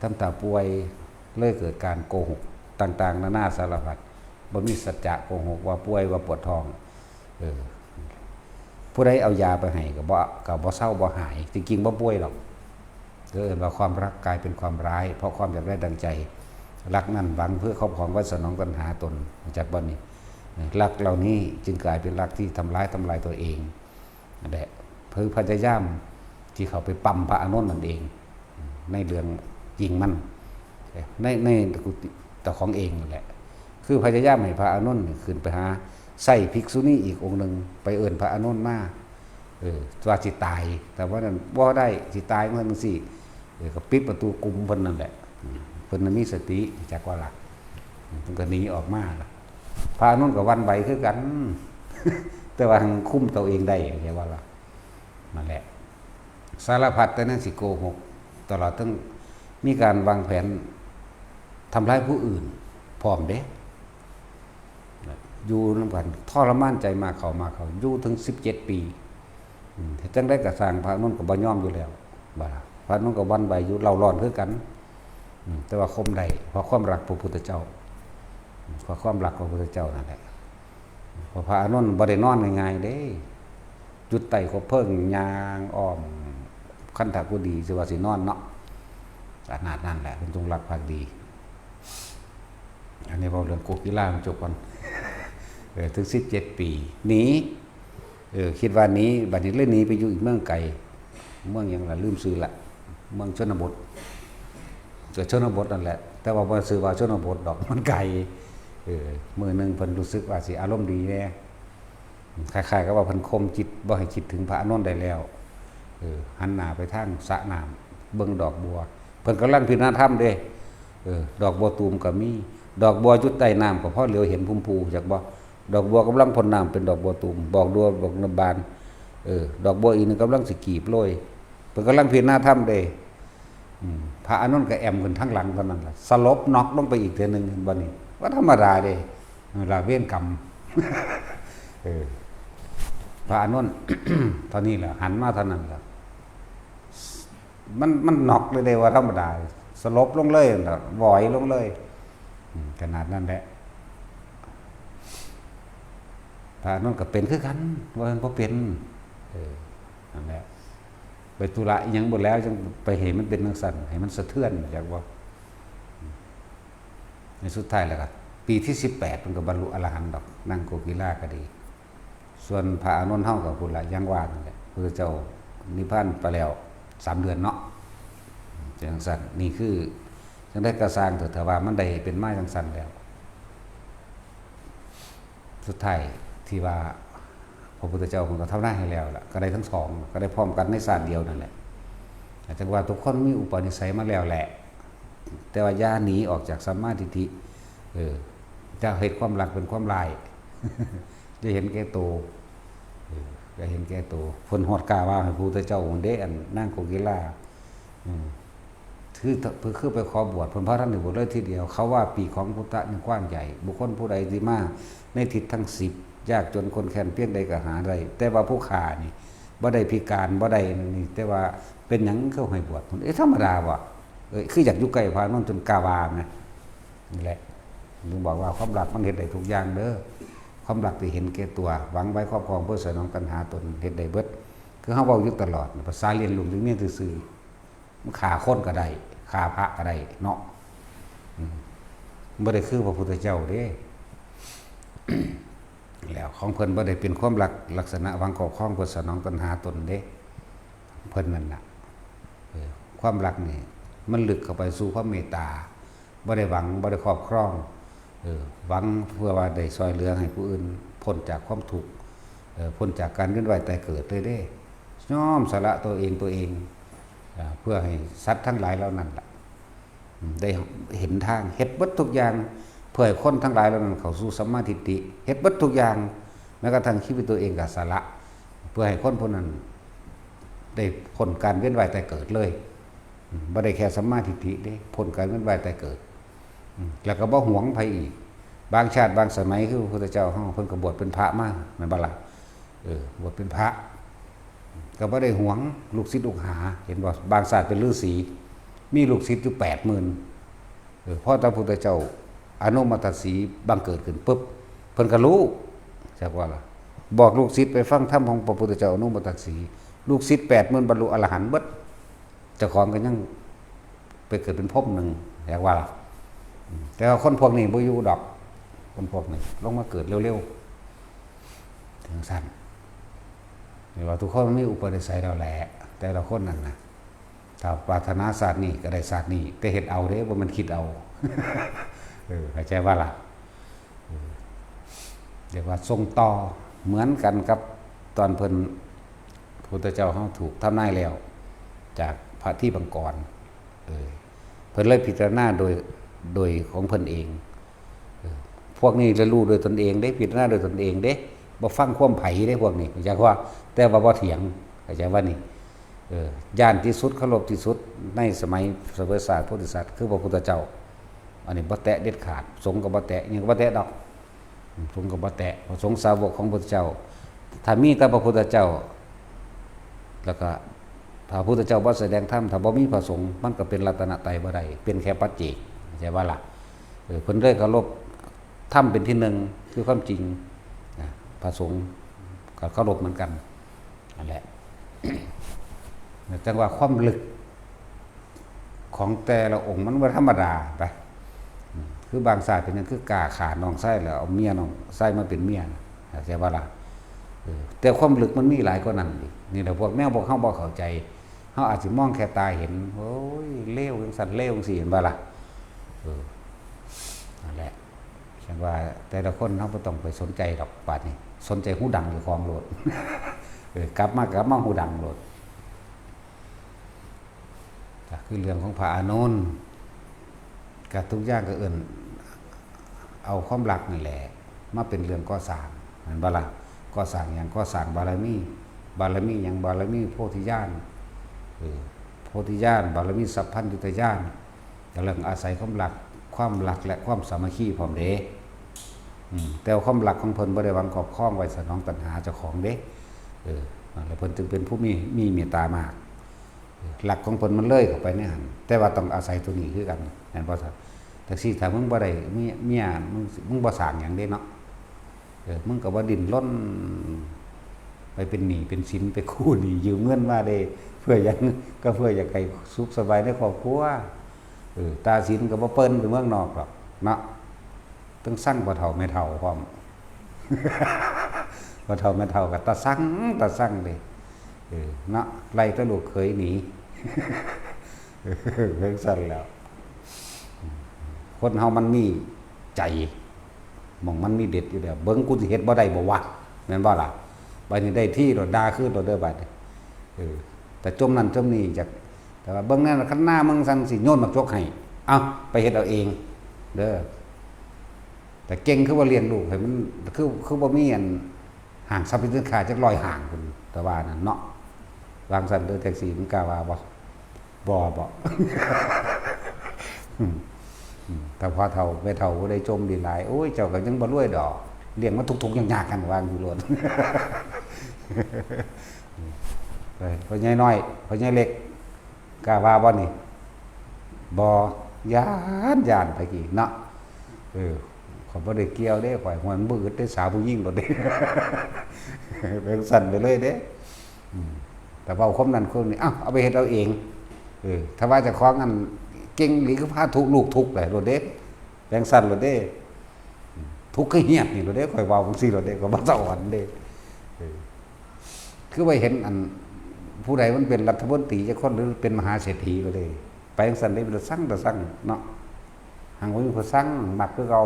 ทำท่าป่วย เลยเกิดการโกหกต่างๆ นานาสารพัด บ่มีสัจจะ โกหกว่าป่วย ว่าปวดท้อง เออ ผู้ใดเอายาไปให้ก็บ่ ก็บ่เซาบ่หาย จริงๆ บ่ป่วยหรอก ก็เอิ้นว่าความรักกลายเป็นความร้าย เพราะความอยากได้ดังใจ รักนั้นหวังเพื่อครอบครองไว้สนองตัณหาตน รู้จักบ่นี่ รักเหล่านี้จึงกลายเป็นรักที่ทำร้าย ทำลายตัวเอง นั่นแหละ คือพยายามที่เขาไปปั๊มพระอานนท์นั่นเอง ในเรื่องจริงมัน ใน ในกุฏิเจ้าของเองนั่นแหละ คือพยายามให้พระอานนท์นี่ขึ้นไปหา ใส่ภิกษุณีอีกองค์หนึ่ง ไปเอิ้นพระอานนท์มา เออ ว่าสิตาย แต่ว่านั้นบ่ได้ สิตายมันจั่งซี้ เออ ก็ปิดประตูกลุ่มเพิ่นนั่นแหละ อืม เพิ่นน่ะมีสติ จักว่าล่ะ อืม เพิ่นก็หนีออกมาล่ะ พระอานนท์ก็หวั่นไหวคือกัน แต่ว่าคุมตัวเองได้ ใช่ว่าล่ะ นั่นแหละ สารพัดแต่แนวสิโกหก ตลอดทั้งมีการวางแผนทำร้ายผู้อื่นพร้อมเด้ อยู่นำกันทรมานใจมากเข้า มากเข้า อยู่ถึงสิบเจ็ดปี อืม เฮ็ดจั่งใดก็ซ่าง พระอานนท์ก็บ่ยอมอยู่แล้ว ว่าล่ะ พระอานนท์ก็หวั่นไหวอยู่ เร่าร้อนคือกัน อืม แต่ว่าข่มได้ เพราะความรักพระพุทธเจ้า อืม เพราะความรักพระพุทธเจ้านั่นแหละ เพราะพระอานนท์บ่ได้นอนง่ายๆเด้ จุดใต้คบเพลิง ย่างอ้อมคันธกุฎี สิว่าสินอนเนาะ ขนาดนั้นแหละ เพิ่นจงรักภักดี อันนี้เว้าเรื่องโกกีฬามันจบก่อน เออ ถึงสิบเจ็ดปี หนี เออ คิดว่าหนี บัดนี้เลยหนีไปอยู่อีกเมืองไกล เมืองหยังล่ะ ลืมชื่อละ เมืองชนบท ก็ชนบทนั่นแหละ แต่ว่าบ่ชื่อว่าชนบทดอก มันไกล เออ มื้อหนึ่งเพิ่นรู้สึกว่าสิอารมณ์ดีแหน่ คล้ายๆกับว่าเพิ่นข่มจิตบ่ให้คิดถึงพระอานนท์ได้แล้ว เออ หันหน้าไปทางสระน้ำ เบิ่งดอกบัว เพิ่นกำลังพิจารณาธรรมเด้ เออ ดอกบัวตูมก็มี ดอกบัวอยู่ใต้น้ำก็พอเหลียวเห็นภูมิภูมิ จักบ่ ดอกบัวกำลังพ่นน้ำเป็นดอกบัวตูม ดอกบัวบาน เออ ดอกบัวอีกหนึ่งกำลังสิกีบโรย เพิ่นกำลังพิจารณาธรรมเด้ อืม พระอานนท์ก็แอ่มขึ้นทางหลังเท่านั้นล่ะ สลบน็อกลงไปอีกเทื่อหนึ่ง บัดนี้ บ่ธรรมดาเด้ เวลาเวรกรรม เออ พระอานนท์ เท่านี้แหละ หันมาเท่านั้นล่ะ มัน มันน็อกเลยเด้ บ่ธรรมดา สลบลงเลยน่ะ หวอยลงเลย อืม ขนาดนั้นแหละ พระอานนท์ก็เป็นคือกัน ว่ามันบ่เป็น เออ นั่นแหละ ไปธุระอิหยังบ่แล้ว จั่งไปให้มันเป็นจั่งซั้น ให้มันสะเทือน จักบ่ ในสุดท้ายแล้วก็ ปีที่สิบแปด มันก็บรรลุอรหันต์ดอก นางโกกีฬาก็ดี ส่วนพระอานนท์เฮาก็พู้นละ ยังว่านั่นแหละ พุทธเจ้านิพพานไปแล้วสามเดือนเนาะ จั่งซั้น นี่คือ จั่งใดก็ซ่างเถาะ ถ้าว่ามันได้เป็นมาจั่งซั้นแล้ว สุดท้ายที่ว่าพระพุทธเจ้าเพิ่นก็ทำนายให้แล้วล่ะ ก็ได้ทั้งสอง ก็ได้พร้อมกันในชาติเดียวนั่นแหละ อาจจะว่าทุกคนมีอุปนิสัยมาแล้วแหละ แต่ว่าอย่าหนีออกจากสัมมาทิฏฐิ เออ จะเฮ็ดความรักเป็นความร้าย จะเห็นแก่โต เออ จะเห็นแก่โต เพิ่นฮอดกล้าว่าให้พระพุทธเจ้าพุ้นเด้ อันนางโกกีฬา อืม คือ คือไปขอบวช เพิ่นพาท่านได้บวชเลยทีเดียว เขาว่าปีของพุทธะนี่กว้างใหญ่ บุคคลผู้ใดที่มาในทิศทั้งสิบ ยากจนคนแค้นเพียงใดก็หาได้ แต่ว่าผู้ฆ่านี่บ่ได้พิการ บ่ได้นี่ แต่ว่าเป็นหยังเขาให้บวช เอ๊ะ ธรรมดาบ่ เอ้ย คืออยากอยู่ใกล้พระอานนท์จนกล้าว่านะ นี่แหละ ถึงบอกว่าความรักมันเฮ็ดได้ทุกอย่างเด้อ ความรักที่เห็นแก่ตัว หวังไว้ครอบครองเพื่อสนองตัณหาตน เฮ็ดได้เบิด คือเฮาเว้าอยู่ตลอด ภาษาเลี้ยงลูกเลี้ยงเมียซื่อๆ มันฆ่าคนก็ได้ ฆ่าพระก็ได้เนาะ อืม บ่ได้คือพระพุทธเจ้าเด้ แล้วของเพิ่นบ่ได้เป็นความรักลักษณะหวังครอบครองเพื่อสนองตัณหาตนเด้ เพิ่นนั่นน่ะ เออ ความรักนี่มันลึกเข้าไปสู่ความเมตตา บ่ได้หวัง บ่ได้ครอบครอง เออ หวังเพื่อว่าได้ช่วยเหลือให้ผู้อื่นพ้นจากความทุกข์ เออ พ้นจากการเวียนว่ายตายเกิดเลยเด้ ยอมสละตัวเอง ตัวเอง เอ่อ เพื่อให้สัตว์ทั้งหลายเหล่านั้นล่ะ อืม ได้เห็นทาง เฮ็ดเบิดทุกอย่าง เพื่อให้คนทั้งหลายเหล่านั้นเข้าสู่สัมมาทิฏฐิ เฮ็ดเบิดทุกอย่าง แม้กระทั่งชีวิตตัวเองก็สละ เพื่อให้คนผู้นั้นได้พ้นการเวียนว่ายตายเกิดเลย อืม บ่ได้แค่สัมมาทิฏฐิเด้ พ้นการเวียนว่ายตายเกิด อืม แล้วก็บ่หวงไผอีก บางชาติบางสมัยคือพระพุทธเจ้าเฮา เพิ่นก็บวชเป็นพระมา แม่นบ่ล่ะ เออ บวชเป็นพระ ก็บ่ได้หวงลูกศิษย์ลูกหา เห็นบ่ บางชาติเป็นฤาษี มีลูกศิษย์อยู่แปดหมื่น เออ พอพระพุทธเจ้าอโนมตัสสีบังเกิดขึ้นปุ๊บ เพิ่นก็รู้ จักว่าล่ะ บอกลูกศิษย์ไปฟังธรรมของพระพุทธเจ้าอโนมตัสสี ลูกศิษย์แปดหมื่นบรรลุอรหันต์เบิด เจ้าของก็ยังไปเกิดเป็นพรหมหนึ่ง จักว่าล่ะ อืม แต่ว่าคนพวกนี้บ่อยู่ดอก คนพวกนี้ลงมาเกิดเร็วๆ จั่งซั้น นี่ว่าทุกคนมีอุปนิสัยแล้วแหละ แต่ละคนนั่นน่ะ ถ้าปรารถนาชาตินี้ก็ได้ชาตินี้ แต่เฮ็ดเอาเด้ บ่แม่นคิดเอา เออ เข้าใจบ่ล่ะ เออ เรียกว่าส่งต่อ เหมือนกันกับตอนเพิ่น พุทธเจ้าเฮาถูกทำนายแล้ว จากพระทีปังกร เออ เพิ่นเลยพิจารณาโดย โดยของเพิ่นเอง เออ พวกนี้เรียนรู้โดยตนเองเด้ พิจารณาโดยตนเองเด้ บ่ฟังความไผเด้พวกนี้ เข้าใจว่า แต่ว่าบ่เถียง เข้าใจว่านี่ เออ ย่านที่สุด เคารพที่สุด ในสมัยเสวยศาสตร์โพธิสัตว์ คือพระพุทธเจ้า อันนี้บ่แตะเด็ดขาด สงฆ์ก็บ่แตะ อิหยังก็บ่แตะดอก สงฆ์ก็บ่แตะ พระสงฆ์สาวกของพระพุทธเจ้า ถ้ามีแต่พระพุทธเจ้า แล้วก็ ถ้าพระพุทธเจ้าบ่แสดงธรรม ถ้าบ่มีพระสงฆ์ มันก็เป็นรัตนตรัยบ่ได้ เป็นแค่ปัจเจก เข้าใจบ่ล่ะ เออ เพิ่นเลยเคารพธรรมเป็นที่หนึ่ง คือความจริง นะ พระสงฆ์ก็เคารพเหมือนกัน นั่นแหละ จั่งว่าความลึกของแต่ละองค์มันบ่ธรรมดาไป อืม คือบางชาติเป็นหยังคือกล้าฆ่าน้องชายแล้วเอาเมียน้องชายมาเป็นเมีย เข้าใจบ่ล่ะ เออ แต่ความลึกมันมีหลายกว่านั้นอีก นี่แหละพวกแนวพวกเฮาบ่เข้าใจ เฮาอาจสิมองแค่ตาเห็น โอ้ย เลวจั่งซั้น เลวจั่งซี้ เห็นบ่ล่ะ เออ นั่นแหละ จั่งว่าแต่ละคนเฮาบ่ต้องไปสนใจดอก บาดนี้ สนใจฮูดังเจ้าของโลด เออ กลับมา กลับมาฮูดังโลด ก็คือเรื่องของพระอานนท์ ก็ทุกอย่างก็เอิ้นเอาความรักนั่นแหละ มาเป็นเรื่องก่อสร้าง แม่นบ่ล่ะ ก่อสร้างหยัง ก่อสร้างบารมี บารมีหยัง บารมีโพธิญาณ เออ โพธิญาณ บารมีสัพพัญญุตญาณ ก็เรื่องอาศัยความรัก ความรักและความสามัคคีพร้อมเด้ อืม แต่ว่าความรักของเพิ่นบ่ได้หวังครอบครองไว้สนองตัณหาเจ้าของเด้ เออ นั่นแหละ เพิ่นจึงเป็นผู้มี มีเมตตามาก เออ รักของเพิ่นมันเลยเข้าไปในหั้น แต่ว่าต้องอาศัยตัวนี้คือกัน แม่นบ่ซะ จั่งซี้ถ้ามึงบ่ได้เมีย เมีย มึง มึงบ่สร้างหยังเด้เนาะ เออ มึงก็บ่ดิ้นรน ไปเป็นหนี้เป็นสิน ไปกู้หนี้ยืมเงินมาเด้ เพื่อหยัง ก็เพื่ออยากให้สุขสบายในครอบครัว เออ ตาสินก็บ่เปิ้นไปเมืองนอกดอกเนาะ ต้องสั่งพ่อเฒ่าแม่เฒ่าพร้อม พ่อเฒ่าแม่เฒ่าก็ตาสั่ง ตาสั่งเด้ เออ เนาะ ไล่แต่ลูกเขยหนี เออ จั่งซั้นแหล้ว คนเฮามันมีใจ หม่องมันมีเด็ดอยู่แล้ว เบิ่งกูสิเฮ็ดบ่ได้บ่วะ แม่นบ่ล่ะ บัดนี้ได้ทีโลด ด่าคืนโลดเด้อบาดนี้ เออ แต่จ่มนั่นจ่มนี่จัก แต่ว่าเบิ่งแนวคันหน้ามึงซั่นสิโยนหมากจกให้ เอ้า ไปเฮ็ดเอาเอง เด้อ แต่เก่งคือว่าเลี้ยงลูกให้มัน คือ คือบ่มีอันห้างสรรพสินค้าจักร้อยห้างพุ้น แต่ว่านั่นเนาะ วางซั่นเด้อ แท็กซี่ มึงกล้าว่าบ่ บ่ บ่ อืมอืมแต่พอเฒ่าแม่เฒ่าผู้ใดจมดีหลาย โอ้ย เจ้าก็ยังบ่รวยดอก เลี้ยงมาทุกข์ๆยากๆกัน วางอยู่โลด เออ พ่อใหญ่น้อย พ่อใหญ่เล็ก กล้าว่าบ่นี่ บ่ ย้าน ย้านไปกี่เนาะ เออ ข้อยบ่ได้เกี่ยวเด้ ข้อย ฮวนบ่อึดเด้ สาวผู้หญิงโลดเด้ เป็นสั่นไปเลยเด้ อืม แต่เว้าความนั้นความนี้ เอ้า เอาไปเฮ็ดเอาเอง เออ ถ้าว่าเจ้าของอันเก่งอีหลีก็พาทุกข์ลูกทุกข์ไปโลดเด้ จั่งซั้นโลดเด้ ทุกข์คือเฮียดนี่โลดเด้ ข้อยเว้าจั่งซี้โลดเด้ ข้อยบ่สะออนเด้ เออ คือว่าเห็นอัน ผู้ใดมันเป็นรัฐมนตรีจักคน หรือเป็นมหาเศรษฐีโลดเด้ ไปจั่งซั้นเด้ เป็นตาซังตาซังเนาะ หังบ่มีผู้ซัง มักคือเก่า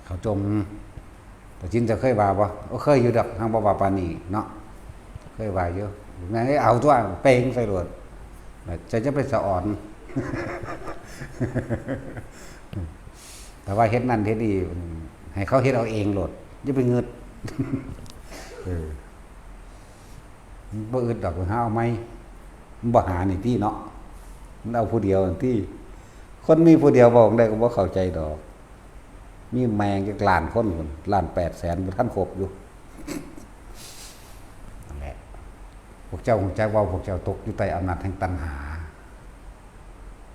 เขาจม ตาจินเจ้าเคยว่าบ่ โอ้ เคยอยู่ดอก หังบ่ว่าปานนี้เนาะ เคยว่าอยู่ แม่นเอาตั๊ว เป๋งใส่โลด เจ้าจะไปสะออน แต่ว่าเฮ็ดนั่นเฮ็ดนี่ ให้เขาเฮ็ดเอาเองโลด อย่าไปงึด เออ บ่อึดดอก หาเอาใหม่ มันบ่หานี่ติเนาะ มันเอาผู้เดียวนั่นติ คนมีผู้เดียว เว้าจั่งใดก็บ่เข้าใจดอก มีแม่งจักล้านคนพุ้น ล้านแปดแสน บ่ทันครบอยู่ นั่นแหละ พวกเจ้าฮู้จักว่าพวกเจ้าตกอยู่ใต้อำนาจแห่งตัณหา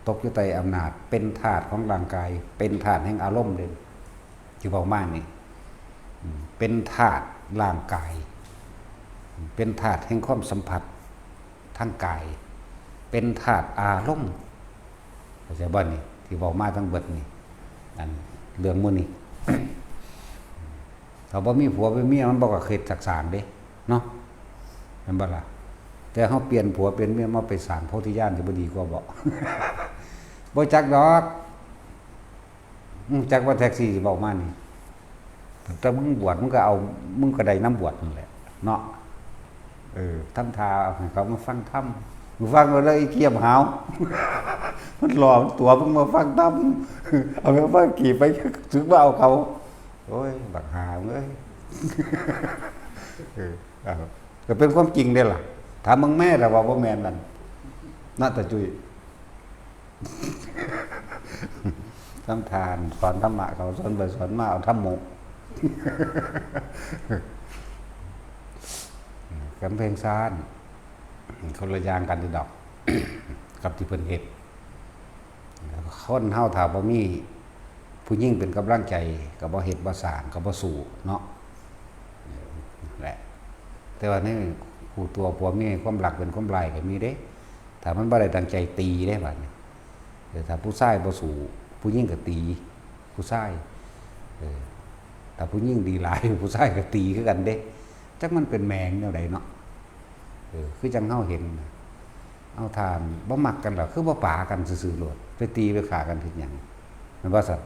ตกอยู่ใต้อำนาจ เป็นทาสของร่างกาย เป็นทาสแห่งอารมณ์เด้ ที่เว้ามานี่ อืม เป็นทาสร่างกาย เป็นทาสแห่งความสัมผัสทางกาย เป็นทาสอารมณ์ เข้าใจบ่นี่ ที่เว้ามาทั้งเบิดนี่ อันเรื่องหมู่นี้ ถ้าบ่มีผัวเป็นเมียมันบ่ก็เฮ็ดจักสร้างเด้ เนาะ แม่นบ่ล่ะ แต่เฮาเปลี่ยนผัวเปลี่ยนเมียมาไปสร้างโพธิญาณสิบ่ดีกว่าบ่ บ่จักดอก อืม จักว่าแท็กซี่สิเว้ามานี่ แต่มึงบวชมึงก็เอา มึงก็ได้นำบวชนั่นแหละ เนาะ เออ ทำท่าให้เขามาฟังธรรม มึงฟังแล้วอีเกียมหาว มันหลอกตัวมึงมาฟังธรรม เอาไปฟังขี่ไป ถึงว่าเอาเขา โอ้ย บักหาเอ้ย เออ เอา ก็เป็นความจริงเด้ล่ะ ถามมึงแม่แต่ว่าบ่แม่นนั่น นะตาจุ้ย ทำทาน สอนธรรมะเขา สอนไปสอนมา เอาธรรมโม กำแพงซ่าน คนละอย่างกันติดอก กับที่เพิ่นเฮ็ด คนเฮาถ้าบ่มีผู้หญิงเป็นกำลังใจ ก็บ่เฮ็ดบ่สร้าง ก็บ่สู้เนาะ แหละ แต่ว่าในผู้ตัวผัวเมียความรักเป็นความร้ายก็มีเด้ ถ้ามันบ่ได้ตั้งใจตีเด้บัดนี้ เออ ถ้าผู้ชายบ่สู้ ผู้หญิงก็ตี ผู้ชาย เออ ถ้าผู้หญิงดีหลาย ผู้ชายก็ตีคือกันเด้ จักมันเป็นแมงแนวใดเนาะ เออ คือจั่งเฮาเห็นน่ะ เอาท่านบ่มักกันหรอก คือบ่ปากันซื่อๆโลด ไปตีไปฆ่ากันเฮ็ดหยัง แม่นบ่ซั่น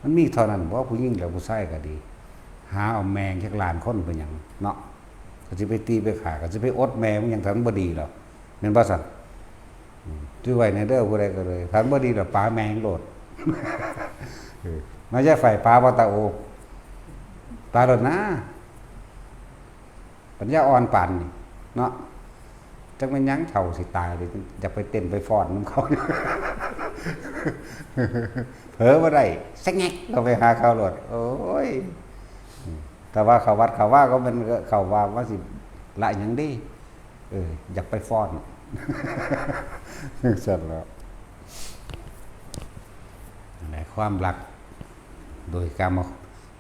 มันมีเท่านั้นบ่ ผู้หญิงแล้วผู้ชายก็ดี หาเอาแมงจักล้านคนเป็นหยังเนาะ ก็สิไปตีไปฆ่า ก็สิไปอดแมงมันหยัง ถ้ามันบ่ดีหรอก แม่นบ่ซั่น อืม จื่อไว้แน่เด้อ ผู้ใดก็เลย ถ้ามันบ่ดีหรอก ปาแมงโลด เออ มาใช้ไฟปาบ่ตาโอ ปาโลดนะ ปัญญาอ่อนปานนี่เนาะ จักแม่นหยังเฒ่าสิตายเลย อยากไปเต้นไปฟ้อนนำเขา เผลอบ่ได้ สะแงกเข้าไปหาเขาโลด โอ้ย แต่ว่าเข้าวัดเข้าวาก็มันก็เข้าว่าว่าสิละหยังดี เออ อยากไปฟ้อน ซั่นแหล้ว นั่นแหละ ความรักโดยกาม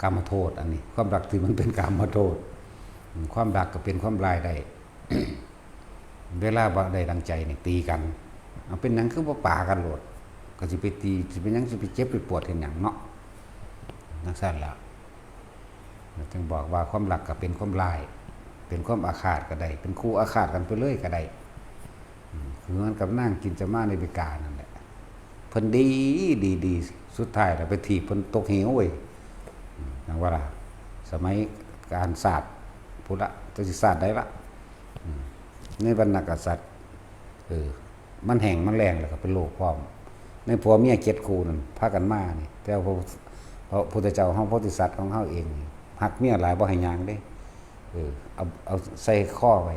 กามโทษ อันนี้ ความรักที่มันเป็นกามโทษ อืม ความรักก็เป็นความร้ายได้ เวลาบ่ได้ดังใจนี่ตีกัน เอาเป็นหยังคือบ่ปากันโลด ก็สิไปตี สิเป็นหยังสิไปเจ็บไปปวดเฮ็ดหยังเนาะ จั่งซั่นล่ะ จึงบอกว่าความรักก็เป็นความร้าย เป็นความอาฆาตก็ได้ เป็นคู่อาฆาตกันไปเลยก็ได้ อืม คือเหมือนกับนางกินจมาในบิกานั่นแหละ เพิ่นดี ดี ดี สุดท้ายแล้วไปถีบเพิ่นตกเหวเว้ย อืม จั่งว่าล่ะ สมัยการศาสตร์พุ้นละ จักสิศาสตร์ใดละ อืม ในวรรณกษัตริย์ เออ มันแห้งมันแล้งแล้วก็เป็นโรคพร้อม ในผัวเมียเจ็ดคู่นั่นพากันมานี่ แต่ว่าพระ พระพุทธเจ้าเฮาโพธิสัตว์ของเฮาเองนี่ ฮักเมียหลายบ่ให้ย่างเด้ เออ เอา เอาใส่คอไว้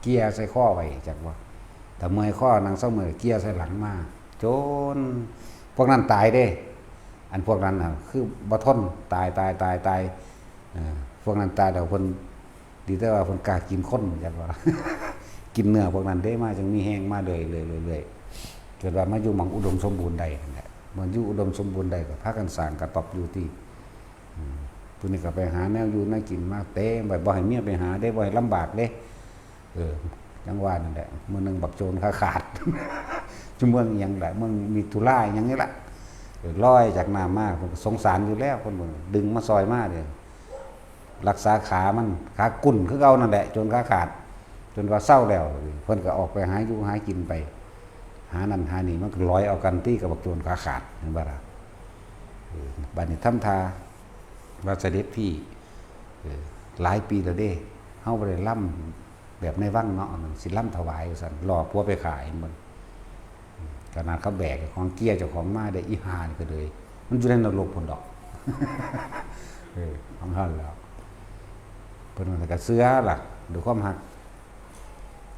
เกี่ยใส่คอไว้ จักบ่ ถ้าเมื่อยคอนั่งเซาเมื่อยเกียใส่หลังมา จนพวกนั้นตายเด้ อันพวกนั้นน่ะ คือบ่ทน ตาย ตาย ตาย ตาย เออ พวกนั้นตายแล้วเพิ่น ดีแต่ว่าเพิ่นกล้ากินคน จักว่า กินเนื้อพวกนั้นเด้มา จังมีแฮงมาเรื่อยๆ เรื่อยๆ เกิดว่ามาอยู่หม่องอุดมสมบูรณ์ได้นั่นแหละ มันอยู่อุดมสมบูรณ์ได้ก็พากันสร้างกระต๊อบอยู่ติ อืม ผู้นี้ก็ไปหาแนวอยู่แนวกินมาเต็มไป บ่ให้เมียไปหาเด้ บ่ให้ลำบากเด้ เออ จังว่านั่นแหละ มื้อหนึ่งบักโจรขาขาด อยู่เมืองอิหยังล่ะ เมืองมิถุราอิหยังนี่ล่ะ เออ ลอยจากน้ำมา เพิ่นก็สงสารอยู่แล้ว เพิ่นก็ดึงมาซอยมาเด้ รักษาขามัน ขากุ่นคือเก่านั่นแหละ โจรขาขาด จนว่าเซาแล้ว เพิ่นก็ออกไปหาอยู่หากินไป หานั่นหานี่ มันก็ลอยเอากันติกับบักโจรขาขาด เห็นบ่ล่ะ เออ บัดนี้ทำท่าว่าเสด็จพี่ เออ หลายปีแล้วเด้ เฮาบ่ได้ลำแบบในวังเนาะ อันนั้นสิลำถวายว่าซั่น ล่อผัวไปฆ่าเห็นบ่ ขนาดเขาแบกเจ้าของเกียร์เจ้าของมาได้ อีห่านี่ก็เลย มันอยู่ในนรกพุ้นดอก เออ ของเฮาแล้ว เพิ่นว่าก็เชื่อล่ะ ด้วยความฮัก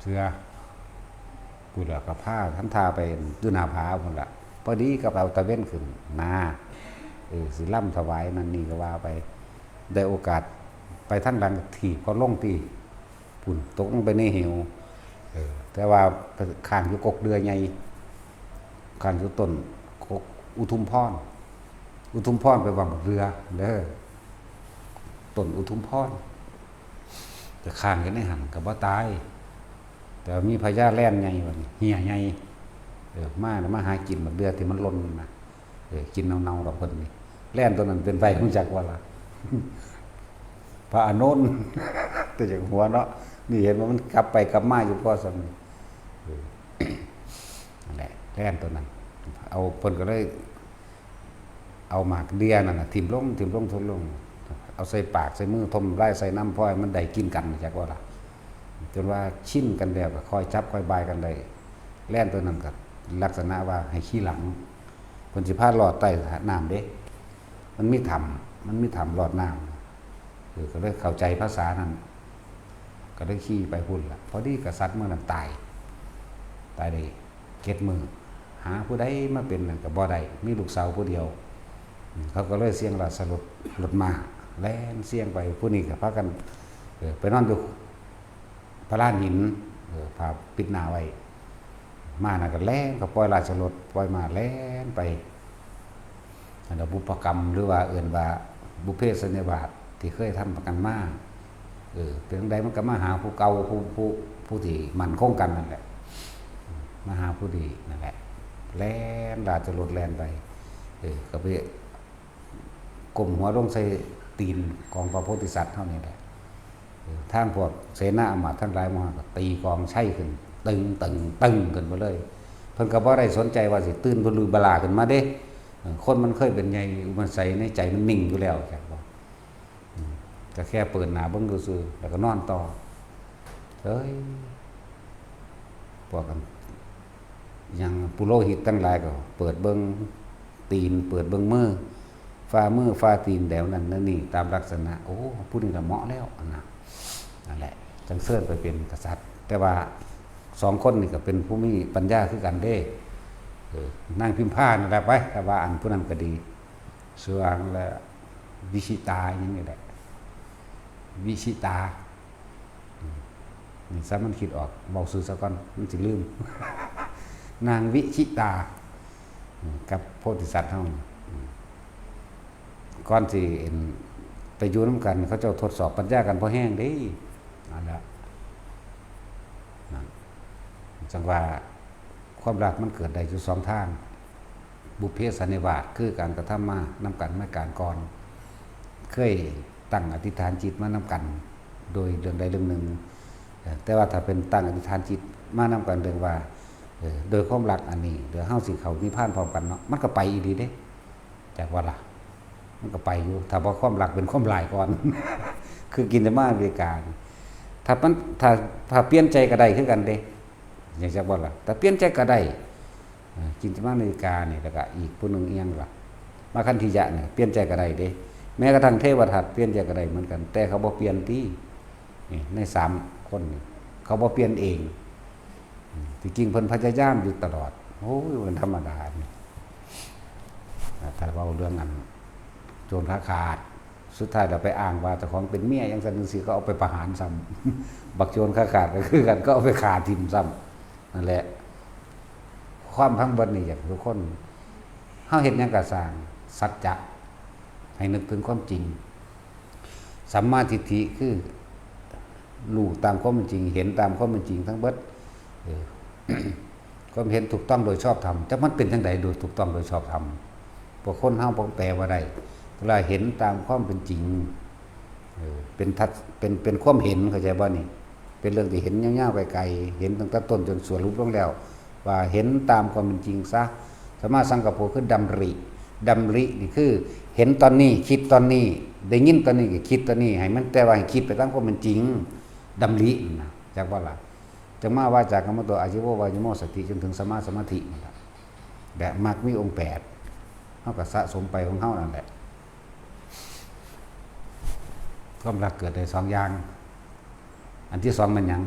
เชื่อ พู้นล่ะก็พาทำท่าไปอยู่หน้าผาพุ้นล่ะ พอดีก็ไปเอาตะเว็นขึ้นนา เออ สิลำถวายนั่นนี่ก็ว่าไป ได้โอกาสไปทางหลังถีบเขาลงติ พุ้น ตกลงไปในเหว เออ แต่ว่าค้างอยู่กกเดือใหญ่ ค้างอยู่ต้นกกอุทุมพร อุทุมพรไปว่าบักเดือเด้อ ต้นอุทุมพร แต่ค้างอยู่ในหั่นก็บ่ตาย แต่ว่ามีพญาแลนใหญ่บัดนี้ เหี่ยใหญ่ เออ มาแล้วมาหากินบักเดือที่มันหล่นน่ะ เออ กินเน่าๆดอกเพิ่นนี่ แลนตัวนั้นเป็นไผรู้จักบ่ล่ะ พระอานนท์ แต่จักหัวเนาะ นี่เห็นว่ามันกลับไปกลับมาอยู่พอส่ำนี้ เออ นั่นแหละ แลนตัวนั้น เอา เพิ่นก็เลย เอาหมากเดือนั่นน่ะ ถิ่มลง ถิ่มลง ถิ่มลง เอาใส่ปากใส่มือ ถมน้ำลายใส่นำ พอให้มันได้กินกัน จักว่าล่ะ จนว่าชินกันแล้วก็ค่อยจับค่อยบายกันได้ แลนตัวนั้นก็ลักษณะว่าให้ขี่หลัง เพิ่นสิพาลอดใต้น้ำเด้ มันมีถ้ำ มันมีถ้ำลอดน้ำ เออ ก็เลยเข้าใจภาษานั้น ก็เลยขี่ไปพุ้นล่ะ พอดีกษัตริย์เมืองนั้นตาย ตายได้เจ็ดมื้อ หาผู้ใดมาเป็นนั่นก็บ่ได้ มีลูกสาวผู้เดียว อืม เขาก็เลยเสี่ยงราชรถ รถม้า แล่นเสี่ยงไป ผู้นี้ก็พากัน เออ ไปนอนอยู่พลานหิน เออ ผ้าปิดหน้าไว้ ม้าน่ะก็แล่น ก็ปล่อยราชรถ ปล่อยม้าแล่นไป อันนั้นบุพกรรม หรือว่าเอิ้นว่าบุพเพสันนิวาสที่เคยทำกันมา เออ เป็นจั่งใดมันก็มาหาผู้เก่า ผู้ ผู้ ผู้ที่มั่นคงกันนั่นแหละ มาหาผู้ดีนั่นแหละ แล่นราชรถแล่นไป เออ ก็ไปก้มหัวลงใส่ตีนของพระโพธิสัตว์เฮานี่แหละ เออ ทางพวกเสนาอำมาตย์ทั้งหลายหมู่ก็ตีกลองไชขึ้น ตึง ตึง ตึงขึ้นมาเลย เพิ่นก็บ่ได้สนใจว่าสิตื่นเพิ่นลือบลาขึ้นมาเด้ เออ คนมันเคยเป็นใหญ่อุปนิสัยในใจมันนิ่งอยู่แล้ว จักบ่ อืม ก็แค่เปิดหน้าเบิ่งซื่อๆ แล้วก็นอนต่อ เอ้ย พวกกัน อย่างปุโรหิตทั้งหลายก็เปิดเบิ่งตีน เปิดเบิ่งมือ ฝ่ามือ ฝ่าตีน แนวนั้นแนวนี้ ตามลักษณะ โอ้ ผู้นี้ละเหมาะแล้ว อันน่ะ นั่นแหละ จั่งเชิญไปเป็นกษัตริย์ แต่ว่าสองคนนี่ก็เป็นผู้มีปัญญาคือกันเด้ เออ นางพิมพานั่นแหละไป แต่ว่าอันผู้นั้นก็ดี ชื่อว่าและวิชิตาอย่างนี้แหละ วิชิตา อืม นี่ซะมันคิดออก เว้าชื่อซะก่อน มันสิลืม นางวิชิตา อืม กับโพธิสัตว์เฮานี่ อืม ก่อนสิเห็นไปอยู่นำกัน เขาเจ้าทดสอบปัญญากันพอแฮงเด้ นั่นแหละ นั่น จั่งว่าความรักมันเกิดได้อยู่สองทาง บุพเพสันนิวาส คือการกระทำมานำกันมาการก่อน เคยตั้งอธิษฐานจิตมานำกัน โดยเรื่องใดเรื่องหนึ่ง เอ่อ แต่ว่าถ้าเป็นตั้งอธิษฐานจิตมานำกันเรื่องว่า เอ่อ โดยความรักอันนี้ เดี๋ยวเฮาสิเข้านิพพานพร้อมกันเนาะ มันก็ไปอีหลีเด้ จักว่าล่ะ มันก็ไปอยู่ ถ้าว่าความรักเป็นความหลายก่อน คือกินจะมาอเมริกา ถ้ามัน ถ้า ถ้าเปลี่ยนใจก็ได้คือกันเด้ จักว่าล่ะ ถ้าเปลี่ยนใจก็ได้ เอ่อ กินจะมาอเมริกานี่ แล้วก็อีกผู้หนึ่งอีหยังล่ะ มาคันธิยะนี่ เปลี่ยนใจก็ได้เด้ แม้กระทั่งเทวทัตเปลี่ยนใจก็ได้เหมือนกัน แต่เขาบ่เปลี่ยนติ นี่ ในสามคนนี่ เขาบ่เปลี่ยนเอง ที่จริงเพิ่นพยายามอยู่ตลอด โอ้ย มันธรรมดานี่ ถ้าเว้าเรื่องอันโจรขาขาด สุดท้ายเราไปอ้างว่าเจ้าของเป็นเมียจังซั่นจังซี่ ก็เอาไปประหารซ้ำ บักโจรขาขาดก็คือกัน ก็เอาไปฆ่าทิ่มซ้ำ นั่นแหละ ความทั้งเบิดนี่อยากให้ทุกคน เฮาเฮ็ดหยังก็ซ่าง สัจจะ ให้นึกถึงความจริง สัมมาทิฏฐิคือรู้ตามความเป็นจริง เห็นตามความเป็นจริงทั้งเบิด เออ ความเห็นถูกต้องโดยชอบธรรม แต่มันเป็นจั่งใดโดยถูกต้องโดยชอบธรรม พวกคนเฮาบ่แปลว่าได้ เวลาเห็นตามความเป็นจริง เออ เป็นทัศ- เป็น- เป็นความเห็น เข้าใจบ่นี่ เป็นเรื่องที่เห็นยาวๆไกลๆ เห็นตั้งแต่ต้นจนสรุปลงแล้ว ว่าเห็นตามความเป็นจริงซะ สัมมาสังกัปโปคือดำริ ดำรินี่คือ เห็นตอนนี้ คิดตอนนี้ ได้ยินตอนนี้ก็คิดตอนนี้ ให้มัน แต่ว่าให้คิดไปตามความเป็นจริง ดำรินะ จักบ่ล่ะ จั่งมาวาจากัมมโต อาชีโว วายโม สติ จนถึงสัมมาสมาธินี่ล่ะ แบบมรรคมีองค์แปด เฮาก็สะสมไปของเฮานั่นแหละ ความรักเกิดได้สองอย่าง อันที่สองแม่นหยัง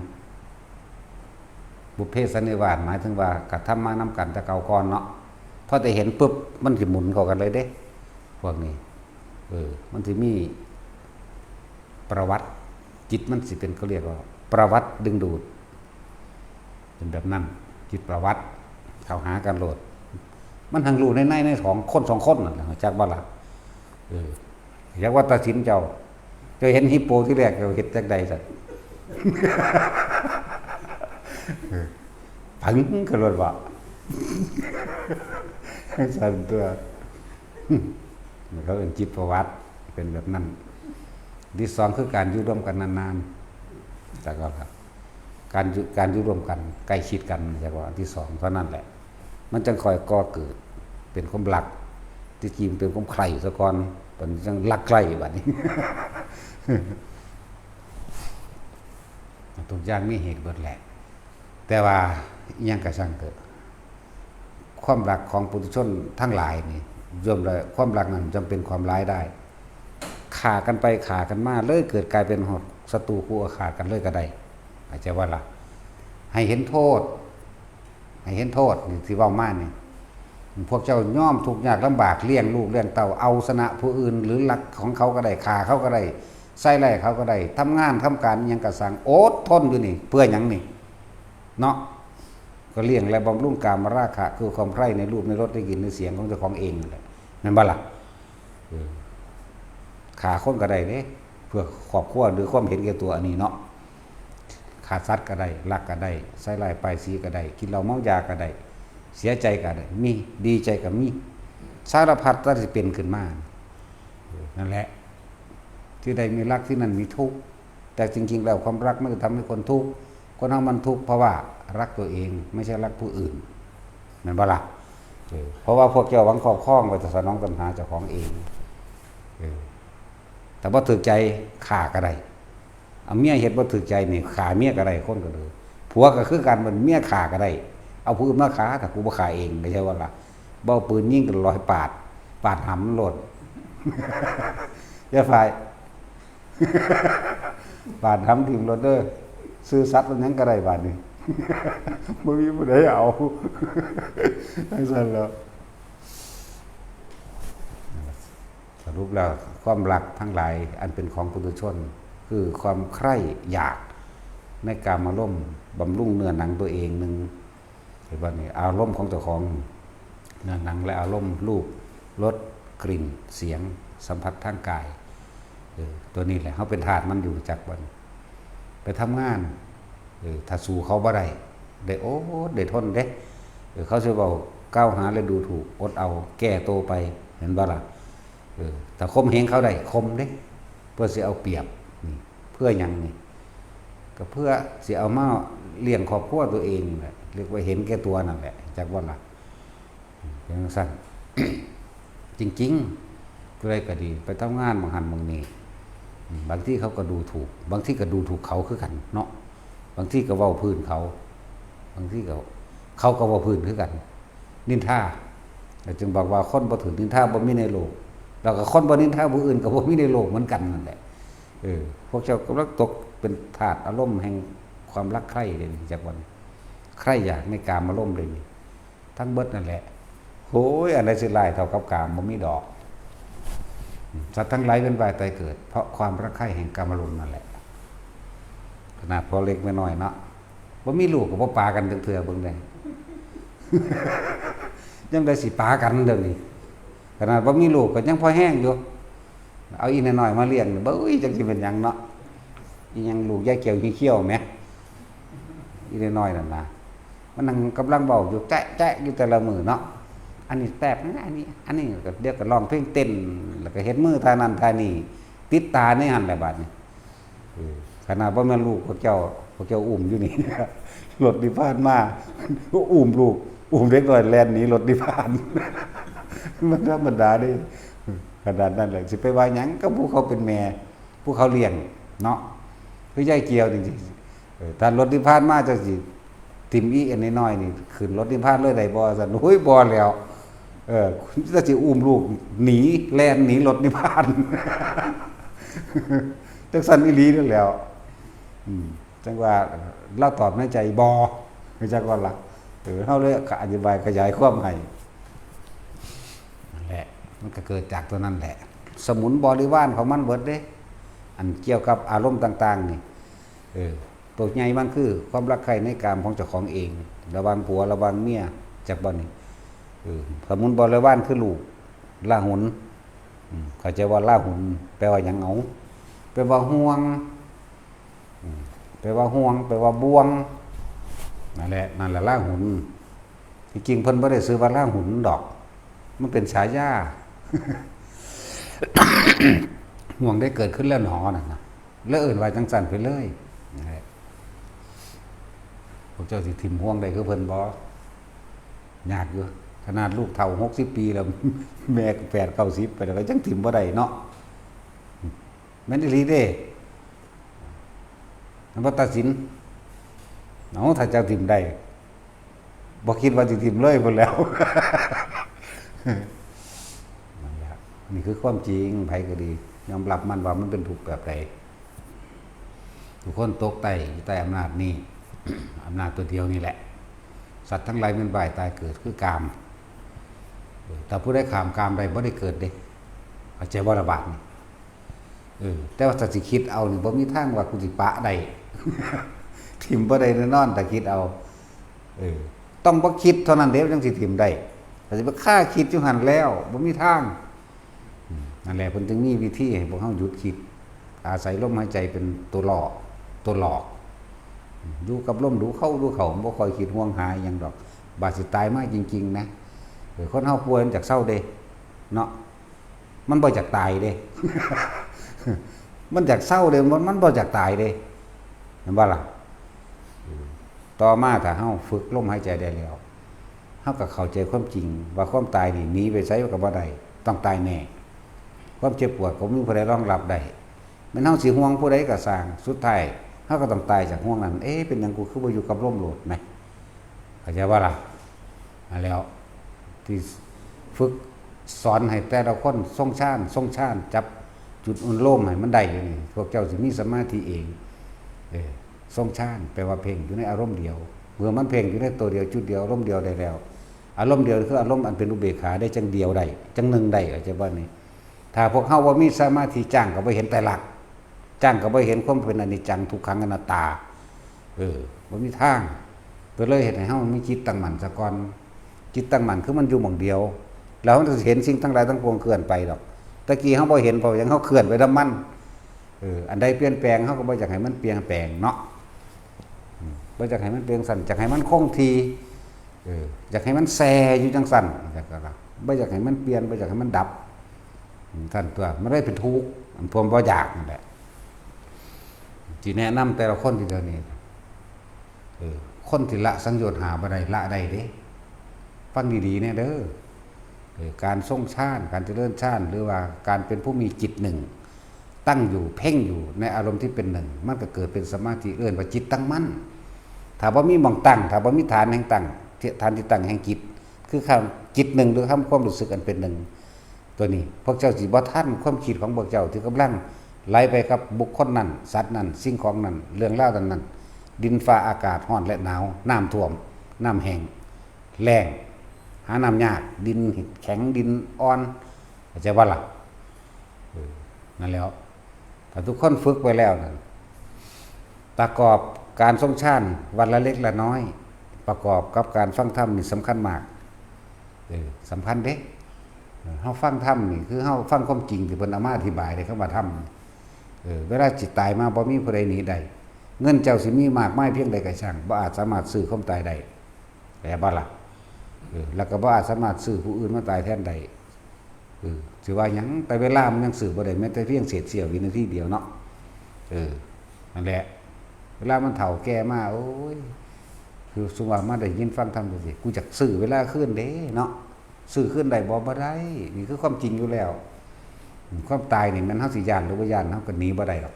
บุพเพสันนิวาส หมายถึงว่ากระทำมานำกันแต่เก่าก่อนเนาะ พอได้เห็นปุ๊บ มันสิหมุนเข้ากันเลยเด้ พวกนี้ เออ มันสิมีประวัติ จิตมันสิเป็น เขาเรียกว่าประวัติดึงดูด เป็นแบบนั้น จิตประวัติ เข้าหากันโลด มันหังรู้ในในในสองคนสองคนนั่นแหละ จักบ่ล่ะ เออ อยากว่าตัดสินเจ้า เจ้าเห็นฮิปโปที่แรก เจ้าเฮ็ดจั่งใดซั่น เออ ผึ้งกระโดดบ่ สั่นตัว เขาเป็นจิตประวัติ เป็นแบบนั้น ที่สองคือการอยู่ร่วมกันนานๆ แต่ก็ครับ การอยู่- การอยู่ร่วมกัน ใกล้ชิดกัน เรียกว่าอันที่สองเท่านั้นแหละ มันจั่งค่อยก่อเกิด เป็นความรัก ที่จริงเป็นความใคร่ซะก่อน ตอนนี้จั่งรักใคร่บัดนี้ ทุกอย่างมีเหตุเบิดแหละ แต่ว่าอิหยังก็ช่างเถอะ ความรักของปุถุชนทั้งหลายนี่ ย่อมเลย ความรักนั้นย่อมเป็นความร้ายได้ ฆ่ากันไปฆ่ากันมา เลยเกิดกลายเป็นศัตรูคู่อาฆาตกันเลยก็ได้ เข้าใจบ่ล่ะ ให้เห็นโทษ ให้เห็นโทษนี่ที่เว้ามานี่ พวกเจ้ายอมทุกข์ยากลำบาก เลี้ยงลูกเลี้ยงเต้า เอาชนะผู้อื่น หรือลักของเขาก็ได้ ฆ่าเขาก็ได้ ใส่ร้ายเขาก็ได้ ทำงานทำการอิหยังก็ซ่าง อดทนอยู่นี่ เพื่อหยังนี่ เนาะ ก็เลี้ยงและบำรุงกามราคะ คือความใคร่ในรูปในรสในกลิ่นในเสียงของเจ้าของเองนั่นแหละ แม่นบ่ล่ะ เออ ฆ่าคนก็ได้เด้ เพื่อครอบครัวหรือความเห็นแก่ตัวอันนี้เนาะ ฆ่าสัตว์ก็ได้ ลักก็ได้ ใส่ร้ายป้ายสีก็ได้ กินเหล้าเมายาก็ได้ เสียใจก็ได้ มี ดีใจก็มี สารพัดที่สิเป็นขึ้นมา เออ นั่นแหละ ที่ใดมีรักที่นั่นมีทุกข์ แต่จริงๆแล้วความรักมันจะทำให้คนทุกข์ คนเฮามันทุกข์เพราะว่ารักตัวเอง ไม่ใช่รักผู้อื่น แม่นบ่ล่ะ เออ เพราะว่าพวกเจ้าหวังครอบครอง ไปสนองตัณหาเจ้าของเอง เออ แต่บ่ถืกใจ ฆ่าก็ได้ เอาเมียเฮ็ดบ่ถืกใจนี่ ฆ่าเมียก็ได้ คนก็เลย ผัวก็คือกัน มันเมียฆ่าก็ได้ เอาผู้อื่นมาฆ่า ถ้ากูบ่ฆ่าเอง ไม่ใช่ว่าล่ะ บ่เอาปืนยิงกันร้อยปาด ปาดหำโลด อย่าฝ่าย ปาดหำถิ่มโลดเด้อ ซื่อสัตย์มันหยังก็ได้บาดนี้ บ่มีผู้ใดเอา จั่งซั่นแหล้ว สรุปแล้วความรักทั้งหลายอันเป็นของปุถุชน คือความใคร่อยากในกามารมณ์ บำรุงเนื้อหนังตัวเองหนึ่ง เห็นบ่นี่ อารมณ์ของเจ้าของ เนื้อหนังและอารมณ์ รูป รส กลิ่น เสียง สัมผัสทางกาย เออ ตัวนี้แหละ เฮาเป็นทาสมันอยู่ จักบ่นี่ ไปทำงาน เออ ถ้าสู้เขาบ่ได้ ได้อดได้ทนเด้ เออ เขาสิเว้ากล่าวหาและดูถูก อดเอา แก้โตไป เห็นบ่ล่ะ เออ ถ้าข่มเหงเขาได้ ข่มเด้ เพื่อสิเอาเปรียบ นี่ เพื่อหยังนี่ ก็เพื่อสิเอามาเลี้ยงครอบครัวตัวเองนั่นแหละ เรียกว่าเห็นแก่ตัวนั่นแหละ จักบ่ล่ะ เป็นจั่งซั่น จริงๆ ผู้ใดก็ดี ไปทำงานหม่องหั้นหม่องนี้ บางทีเขาก็ดูถูก บางทีก็ดูถูกเขาคือกันเนาะ บางทีก็เว้าพื้นเขา บางทีก็ เขาก็เว้าพื้นคือกัน นินทา แล้วจึงบอกว่าคนบ่ถืกนินทาบ่มีในโลก แล้วก็คนบ่นินทาผู้อื่นก็บ่มีในโลกเหมือนกันนั่นแหละ เออ พวกเจ้ากำลังตกเป็นทาสอารมณ์แห่งความรักใคร่เด้ จักวัน ใคร่อยากในกามารมณ์เลยนี่ ทั้งเบิดนั่นแหละ โอ้ย อันใดสิหลายเท่ากับกามบ่มีดอก สัตว์ทั้งหลายเวียนว่ายตายเกิด เพราะความรักใคร่แห่งกามารมณ์นั่นแหละ ขนาดพ่อเล็กแม่น้อยเนาะ บ่มีลูกก็บ่ปากันจักเทื่อ เบิ่งแหน่ ยังได้สิปากันเดี๋ยวนี้ ขนาดบ่มีลูกก็ยังพอแฮงอยู่ เอาอีน้อยๆมาเลี้ยง เบ้ย จักสิเป็นหยังเนาะ อีหยังลูกยายเขียวเขี้ยวแหม อีน้อยๆนั่นนะ มันนั่งกำลังเว้าอยู่แจ๊ะๆอยู่แต่ละมื้อเนาะ อันนี้แป๊บนะ อันนี้ อันนี้ก็เดี๋ยวก็ร้องเพลงเต้น แล้วก็เฮ็ดมือท่านั้นท่านี้ ติดตาในหั่นแหละบาดนี้ เออ ขนาดบ่แม่นลูกพวกเจ้า พวกเจ้าอุ้มอยู่นี่ รถนิพพานมา ก็อุ้มลูก อุ้มเด็กน้อยแล่นหนีรถนิพพาน มันธรรมดาเด้ ขนาดนั้นแหละ สิไปว่าหยังกับผู้เขาเป็นแม่ ผู้เขาเลี้ยงเนาะ คือยายเขียวจริงๆ เออ ถ้ารถนิพพานมาจังสิถิ่มอีอันน้อยๆนี่ ขึ้นรถนิพพานเลยได้บ่ ซั่น โอ้ย บ่แล้ว เออ จังสิอุ้มลูกหนี แล่นหนีรถนิพพาน จังซั่นอีหลีนั่นแหล้ว อืม จังว่า เออ ลาวตอบในใจ บ่ จักว่าล่ะ เออ เฮาเลยอธิบายขยายความให้ นั่นแหละ มันก็เกิดจากตัวนั้นแหละ สมุนบริวารของมันเบิดเด้ อันเกี่ยวกับอารมณ์ต่างๆนี่ เออ ตัวใหญ่มันคือความรักใคร่ในกามของเจ้าของเอง ระหว่างผัวระหว่างเมีย จักบ่นี่ เออ สมุนบริวารคือลูก ราหุล อืม เข้าใจว่าราหุล แปลว่าหยังเอา แปลว่าห่วง อืม แปลว่าห่วง แปลว่าบ่วง นั่นแหละ นั่นแหละราหุล ที่จริงเพิ่นบ่ได้ชื่อว่าราหุลดอก มันเป็นฉายา ห่วงได้เกิดขึ้นแล้วหนอนั่นนะ แล้วเอิ้นว่าจังซั่นไปเลย นั่นแหละ พวกเจ้าสิถิ่มห่วงได้คือเพิ่นบ่ ยากอยู่ ขนาดลูกเฒ่าหกสิบปีแล้ว แม่ก็แปดเก้าสิบไปแล้วก็ยังถิ่มบ่ได้เนาะ แม่นอีหลีเด้ มันบ่ตัดสิน เอา ถ้าเจ้าถิ่มได้ บ่คิดว่าสิถิ่มเลยพุ้นแหล้ว นั่นแหละ นี่คือความจริง ไผก็ดี ยอมรับมันว่ามันเป็นทุกข์แบบใด ทุกคนตกใต้ อยู่ใต้อำนาจนี้ อำนาจตัวเดียวนี่แหละ สัตว์ทั้งหลายเวียนว่ายตายเกิดคือกาม เออ ถ้าผู้ใดข้ามกามได้ บ่ได้เกิดเด้ เข้าใจบ่ละบาดนี่ เออ แต่ว่าถ้าสิคิดเอานี่ บ่มีทางว่ากูสิปะได้ ถิ่มบ่ได้แน่นอน ถ้าคิดเอา เออ ต้องบ่คิดเท่านั้นเด้ จังสิถิ่มได้ ถ้าสิไปคาคิดอยู่หั่นแล้ว บ่มีทาง อืม นั่นแหละ เพิ่นจึงมีวิธีให้พวกเฮาหยุดคิด อาศัยลมหายใจเป็นตัวหลอก ตัวหลอก อืม อยู่กับลม ดูเข้าดูเข้า บ่ค่อยคิดห่วงหาอิหยังดอก บาดสิตายมาจริงๆนะ เออ คนเฮาป่วยมันอยากเซาเด้ เนาะ มันบ่อยากตายเด้ มันอยากเซาเด้ มัน มันบ่อยากตายเด้ เห็นบ่ล่ะ เออ ต่อมาถ้าเฮาฝึกลมหายใจได้แล้ว เฮาก็เข้าใจความจริงว่าความตายนี่หนีไปไสก็บ่ได้ ต้องตายแน่ ความเจ็บปวดก็บ่มีผู้ใดรองรับได้ แม่นเฮาสิห่วงผู้ใดก็ซ่าง สุดท้ายเฮาก็ต้องตายจากห่วงนั้น เอ๊ะ เป็นหยังกูคือบ่อยู่กับลมโลดนะ เข้าใจบ่ล่ะ นั่นแหล้ว ที่ฝึกสอนให้แต่ละคนทรงฌาน ทรงฌาน จับจุดอนุโลมให้มันได้อยู่นี่ พวกเจ้าสิมีสมาธิเอง เออ ทรงฌาน แปลว่าเพ่งอยู่ในอารมณ์เดียว เมื่อมันเพ่งอยู่ในตัวเดียว จุดเดียว อารมณ์เดียวได้แล้ว อารมณ์เดียวคืออารมณ์อันเป็นอุเบกขาได้ จั่งเดียวได้ จั่งหนึ่งได้ เข้าใจบ่นี่ ถ้าพวกเฮาบ่มีสมาธิ จ้างก็บ่เห็นไตรลักษณ์ จ้างก็บ่เห็นความเป็นอนิจจัง ทุกขัง อนัตตา เออ บ่มีทาง ก็เลยเฮ็ดให้เฮามีจิตตั้งมั่นซะก่อน จิตตั้งมั่นคือมันอยู่หม่องเดียว แล้วเฮาสิเห็นสิ่งทั้งหลายทั้งปวงเคลื่อนไปดอก ตะกี้เฮาบ่เห็น เพราะหยัง เฮาเคลื่อนไปนำมัน เออ อันใดเปลี่ยนแปลง เฮาก็บ่อยากให้มันเปลี่ยนแปลงเนาะ อืม บ่อยากให้มันเปลี่ยนซั่น อยากให้มันคงที่ เออ อยากให้มันแซ่อยู่จั่งซั่น อยากจะล่ะ บ่อยากให้มันเปลี่ยน บ่อยากให้มันดับ อืม ซั่นตัว มันเลยเป็นทุกข์ อันพวกบ่อยากนั่นแหละ สิแนะนำแต่ละคนทีเดียวนี้ เออ คนที่ละสังโยชน์ห้าบ่ได้ ละได้เด้ ฟังดีๆแน่เด้อ เออ การทรงฌาน การเจริญฌาน หรือว่าการเป็นผู้มีจิตหนึ่ง ตั้งอยู่ เพ่งอยู่ในอารมณ์ที่เป็นหนึ่ง มันก็เกิดเป็นสมาธิ เอิ้นว่าจิตตั้งมั่น ถ้าบ่มีหม่องตั้ง ถ้าบ่มีฐานแห่งตั้ง ฐานที่ตั้งแห่งจิต คือคำจิตหนึ่ง หรือคำความรู้สึกอันเป็นหนึ่ง ตัวนี้ พวกเจ้าสิบ่ทันความคิดของพวกเจ้าที่กำลังไหลไปกับบุคคลนั้น สัตว์นั้น สิ่งของนั้น เรื่องราวนั้น ดินฟ้าอากาศร้อนและหนาว น้ำท่วม น้ำแห้ง แล้ง หาน้ำยาก ดินแข็ง ดินอ่อน เข้าใจบ่ล่ะ เออ นั่นแหล้ว ถ้าทุกคนฝึกไปแล้วนั่น ประกอบการทรงฌานวันละเล็กละน้อย ประกอบกับการฟังธรรมนี่สำคัญมาก เออ สำคัญเด้ เออ เฮาฟังธรรมนี่คือเฮาฟังความจริงที่เพิ่นเอามาอธิบายในคำว่าธรรม เออ เวลาสิตายมาบ่มีผู้ใดหนีได้ เงินเจ้าสิมีมากมายเพียงใดก็ช่าง บ่อาจสามารถซื้อความตายได้ เข้าใจบ่ล่ะ เออ แล้วก็บ่อาจสามารถซื้อผู้อื่นมาตายแทนได้ เออ สิว่าหยัง แต่เวลามันยังซื้อบ่ได้ แม้แต่เพียงเศษเสี้ยววินาทีเดียวเนาะ เออ นั่นแหละ เวลามันเฒ่าแก่มา โอ้ย คือสมมุติว่ามาได้ยินฟังธรรมจังซี่ กูอยากซื้อเวลาคืนเด้เนาะ ซื้อคืนได้บ่ บ่ได้ นี่คือความจริงอยู่แล้ว ความตายนี่แม่นเฮาสิย้านหรือบ่ย้าน เฮาก็หนีบ่ได้หรอก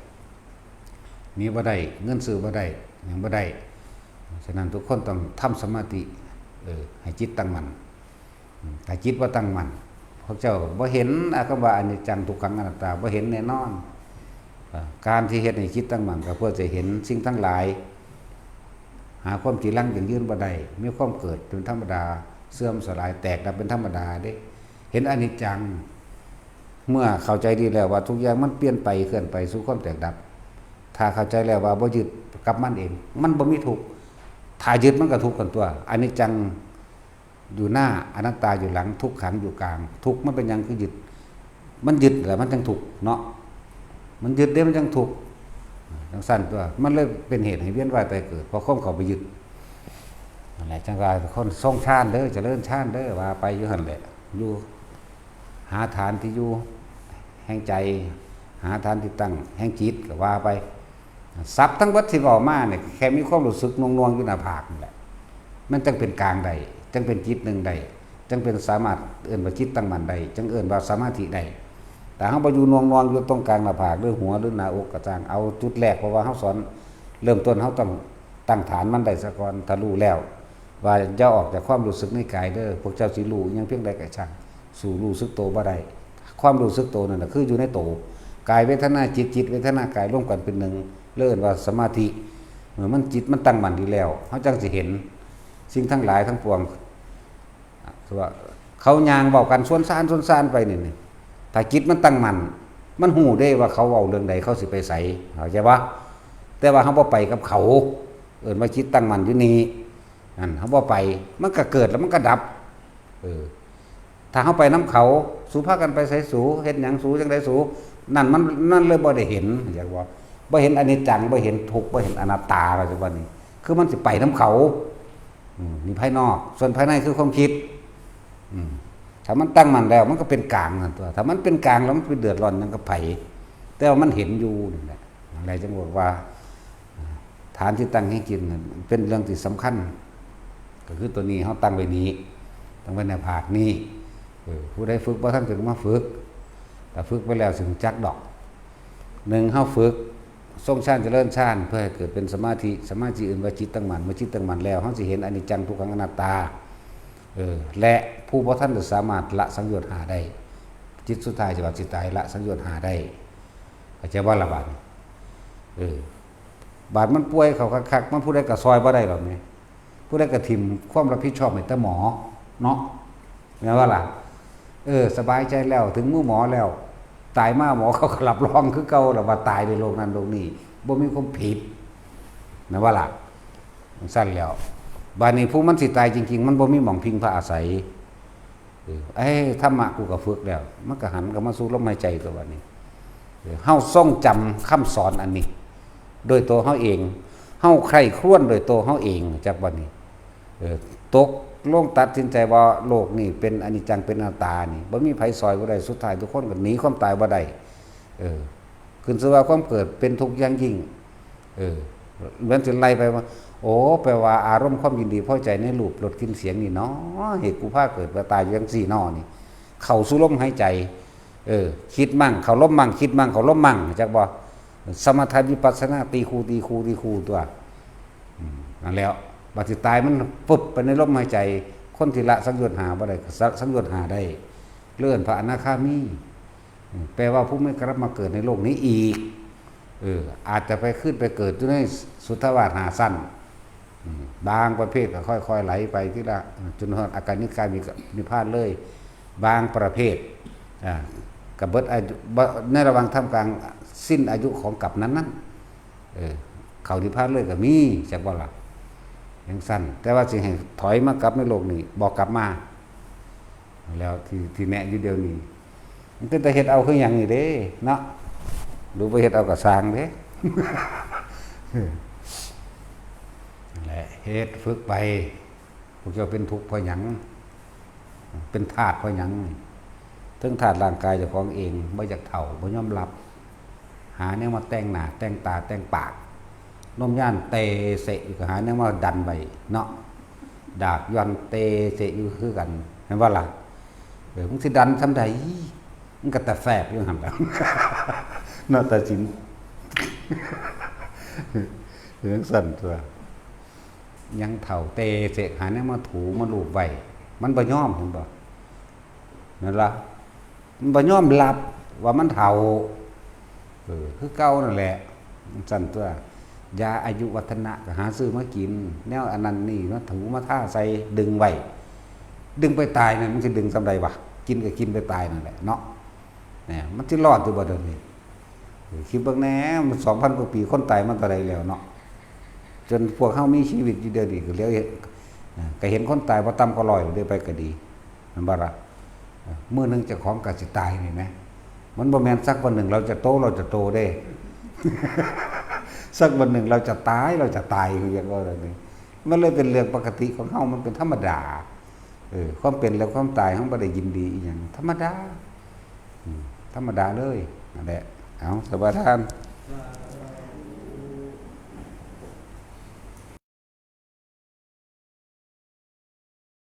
หนีบ่ได้ เงินซื้อบ่ได้ หยังบ่ได้ ฉะนั้นทุกคนต้องทำสมาธิ เออ ให้จิตตั้งมั่น อืม ถ้าจิตบ่ตั้งมั่น พวกเจ้าบ่เห็น อ่ะ คำว่าอนิจจัง ทุกขัง อนัตตา บ่เห็นแน่นอน อ่า การที่เฮ็ดให้จิตตั้งมั่น ก็เพื่อจะเห็นสิ่งทั้งหลาย หาความจีรังยั่งยืนบ่ได้ มีความเกิดเป็นธรรมดา เสื่อมสลาย แตกดับเป็นธรรมดาเด้ เห็นอนิจจัง เมื่อเข้าใจดีแล้วว่าทุกอย่างมันเปลี่ยนไป เคลื่อนไปสู่ความแตกดับ ถ้าเข้าใจแล้วว่าบ่ยึดกับมันเอง มันบ่มีทุกข์ ถ้ายึดมันก็ทุกข์กันตัว อนิจจังอยู่หน้า อนัตตาอยู่หลัง ทุกขังอยู่กลาง ทุกข์มันเป็นหยังคือยึด มันยึดแล้วมันจังทุกข์เนาะ มันยึดเด้มันจังทุกข์ จังซั่นตัว มันเลยเป็นเหตุให้เวียนว่ายตายเกิด เพราะความเข้าไปยึด นั่นแหละ จังว่าคนทรงฌานเด้อ เจริญฌานเด้อ ว่าไปอยู่หั่นแหละ อยู่ หาฐานที่อยู่แห่งใจ หาฐานที่ตั้งแห่งจิตก็ว่าไป ศัพท์ทั้งหมดที่เว้ามาเนี่ย แค่มีความรู้สึกหน่วงๆอยู่หน้าผากนี่แหละ มันจังเป็นกลางได้ จังเป็นจิตหนึ่งได้ จังเป็นสามารถเอิ้นว่าจิตตั้งมั่นได้ จังเอิ้นว่าสมาธิได้ แต่เฮาบ่อยู่หน่วงๆอยู่ตรงกลางหน้าผาก หรือหัว หรือหน้าอกก็ช่าง เอาจุดแรก เพราะว่าเฮาสอนเริ่มต้น เฮาต้องตั้งฐานมันได้ซะก่อน ถ้ารู้แล้ว ว่าอย่าออกจากความรู้สึกในกายเด้อ พวกเจ้าสิรู้อิหยังเพียงใดก็ช่าง สู้รู้สึกโตบ่ได้ ความรู้สึกโตนั่นน่ะคืออยู่ในโต กายเวทนาจิต จิตเวทนากายรวมกันเป็นหนึ่ง เรียกว่าสมาธิ เมื่อมันจิตมันตั้งมั่นดีแล้ว เฮาจังสิเห็นสิ่งทั้งหลายทั้งปวง คือว่าเขาย่างเว้ากันสวนซานสวนซานไปนี่ นี่ ถ้าจิตมันตั้งมั่น มันฮู้เด้ว่าเขาเว้าเรื่องใด เขาสิไปไส เข้าใจบ่ แต่ว่าเฮาบ่ไปกับเขา เอิ้นว่าจิตตั้งมั่นอยู่นี่ นั่น เฮาบ่ไป มันก็เกิดแล้วมันก็ดับ เออ ถ้าเฮาไปนำเขา สูพากันไปไสสู เฮ็ดหยังสูจังใดสู นั่นมัน นั่นเลยบ่ได้เห็น อยากว่า บ่เห็นอนิจจัง บ่เห็นทุกข์ บ่เห็นอนัตตา ก็จังว่านี่ คือมันสิไปนำเขา อืม นี่ภายนอก ส่วนภายในคือความคิด อืม ถ้ามันตั้งมั่นแล้ว มันก็เป็นกลางนั่นตัว ถ้ามันเป็นกลางแล้วมันไปเดือดร้อนหยังกับไผ แต่ว่ามันเห็นอยู่นั่นแหละ อะไรจังบอกว่า ฐานที่ตั้งแห่งจิตนั่นเป็นเรื่องที่สำคัญ ก็คือตัวนี้เฮาตั้งไว้นี้ ตั้งไว้ในภาคนี้ เออ ผู้ใดฝึกบ่ทันก็มาฝึก แต่ฝึกไปแล้วสิรู้จักดอก หนึ่ง เฮาฝึกทรงฌานเจริญฌาน เพื่อให้เกิดเป็นสมาธิ สมาธิเอิ้นว่าจิตตั้งมั่น เมื่อจิตตั้งมั่นแล้ว เฮาสิเห็นอนิจจังทุกขังอนัตตา เออ และผู้บ่ทันจะสามารถละสังโยชน์ห้าได้ จิตสุดท้ายจะว่าสิตาย ละสังโยชน์ห้าได้ เข้าใจบ่ล่ะบาดนี้ เออ บาดมันป่วยเข้าคักๆ มันผู้ใดก็ซอยบ่ได้หรอกนี่ ผู้ใดก็ถิ่มความรับผิดชอบให้แต่หมอ เนาะ แม่นบ่ล่ะ เออ สบายใจแล้ว ถึงมือหมอแล้ว ตายมาหมอเขาก็รับรองคือเก่าแล้วว่าตายด้วยโรคนั้นโรคนี้ บ่มีความผิด แม่นบ่ล่ะ จั่งซั่นแล้ว บาดนี้ผู้มันสิตายจริงๆ มันบ่มีหม่องพิงพาอาศัย เออ เอ้ย ธรรมะกูก็ฝึกแล้ว มันก็หันเข้ามาสู่ลมหายใจตัวบัดนี้ เออ เฮาทรงจำคำสอนอันนี้ โดยตัวเฮาเอง เฮาใคร่ครวญโดยตัวเฮาเอง จักบัดนี้ เออ ตกลงตัดสินใจว่าโลกนี้เป็นอนิจจัง เป็นอนัตตานี่ บ่มีไผซอยบ่ได้ สุดท้ายทุกคนก็หนีความตายบ่ได้ เออ ขึ้นชื่อว่าความเกิดเป็นทุกข์อย่างยิ่ง เออ มันสิไล่ไปว่า โอ้ แปลว่าอารมณ์ความยินดีพอใจในรูป รส กลิ่น เสียงนี่เนาะ เหตุกูพาเกิดมาตายอยู่จั่งซี่เนาะนี่ เข้าสู่ลมหายใจ เออ คิดมั่ง เข้าลมมั่ง คิดมั่ง เข้าลมมั่ง จักบ่ สมถะวิปัสสนา ตีคู่ ตีคู่ ตีคู่ตัว อืม นั่นแหล้ว บัดสิตายมันปุ๊บไปในลมหายใจ คนที่ละสังโยชน์ห้าบ่ได้ ก็ละสังโยชน์ห้าได้ เลื่อนพระอนาคามี อืม แปลว่าผู้ไม่กลับมาเกิดในโลกนี้อีก เออ อาจจะไปขึ้นไปเกิดอยู่ในสุทธาวาสห้าชั้น อืม บางประเภทก็ค่อยๆไหลไปทีละ จนฮอดอากานิกามีนิพพานเลย บางประเภท อ่า ก็เบิดอายุ บ่ ในระหว่างท่ามกลางสิ้นอายุของกัปปะนั้นๆ เออ เข้านิพพานเลยก็มี จักบ่ล่ะ จั่งซั้น แต่ว่าสิให้ถอยมากลับในโลกนี้ บ่กลับมา แล้วที่ ที่แนะอยู่เดี๋ยวนี้ มันเป็นตาเฮ็ดเอาคือหยังนี่เด้ เนาะ หรือบ่เฮ็ดเอาก็ซ่างเด้ นั่นแหละ เฮ็ดฝึกไป พวกเจ้าเป็นทุกข์เพราะหยัง เป็นทาสเพราะหยัง เทิงทาสร่างกายเจ้าของเอง บ่อยากเฒ่า บ่ยอมหลับ หาแนวมาแต่งหน้า แต่งตา แต่งปาก นมย่านเตเสะอยู่ก็หาแนวมาดันไว้เนาะ ดากย่อนเตเสะอยู่คือกัน เห็นบ่ล่ะ เออ มึงสิดันส่ำใด มึงก็ตาแสบอยู่หั่นล่ะ เนาะ ตาสิน เรื่องสั่นตัว ยังเฒ่าเตเสะหาแนวมาถูมาลูบไว้ มันบ่ยอม เห็นบ่ นั่นล่ะ มันบ่ยอมรับว่ามันเฒ่า เออ คือเก่านั่นแหละ มันสั่นตัว ยาอายุวัฒนะก็หาซื้อมากิน แนวอันนั้นนี่มาถูมาทาใส่ ดึงไว้ ดึงไปตายนั่น มันสิดึงส่ำใดวะ กินก็กินไปตายนั่นแหละเนาะ เนี่ย มันสิรอดอยู่บ่เดี๋ยวนี้ เออ คิดเบิ่งแหน่ มันสองพันกว่าปี คนตายมาเท่าใดแล้วเนาะ จนพวกเฮามีชีวิตอยู่เดี๋ยวนี้ ก็เหลือเห็น อ่า ก็เห็นคนตายบ่ต่ำกว่าร้อยเด้ ไปก็ดี แม่นบ่ล่ะ อ่า มื้อหนึ่งเจ้าของก็สิตายนี่นะ มันบ่แม่นสักวันหนึ่งเราจะโต เราจะโตเด้ สักวันหนึ่งเราจะตาย เราจะตาย คืออยากว่าแบบนี้ มันเลยเป็นเรื่องปกติของเฮา มันเป็นธรรมดา เออ ความเป็นและความตายเฮาบ่ได้ยินดีอีหยัง ธรรมดา อืม ธรรมดาเลย นั่นแหละ เอา สมาทาน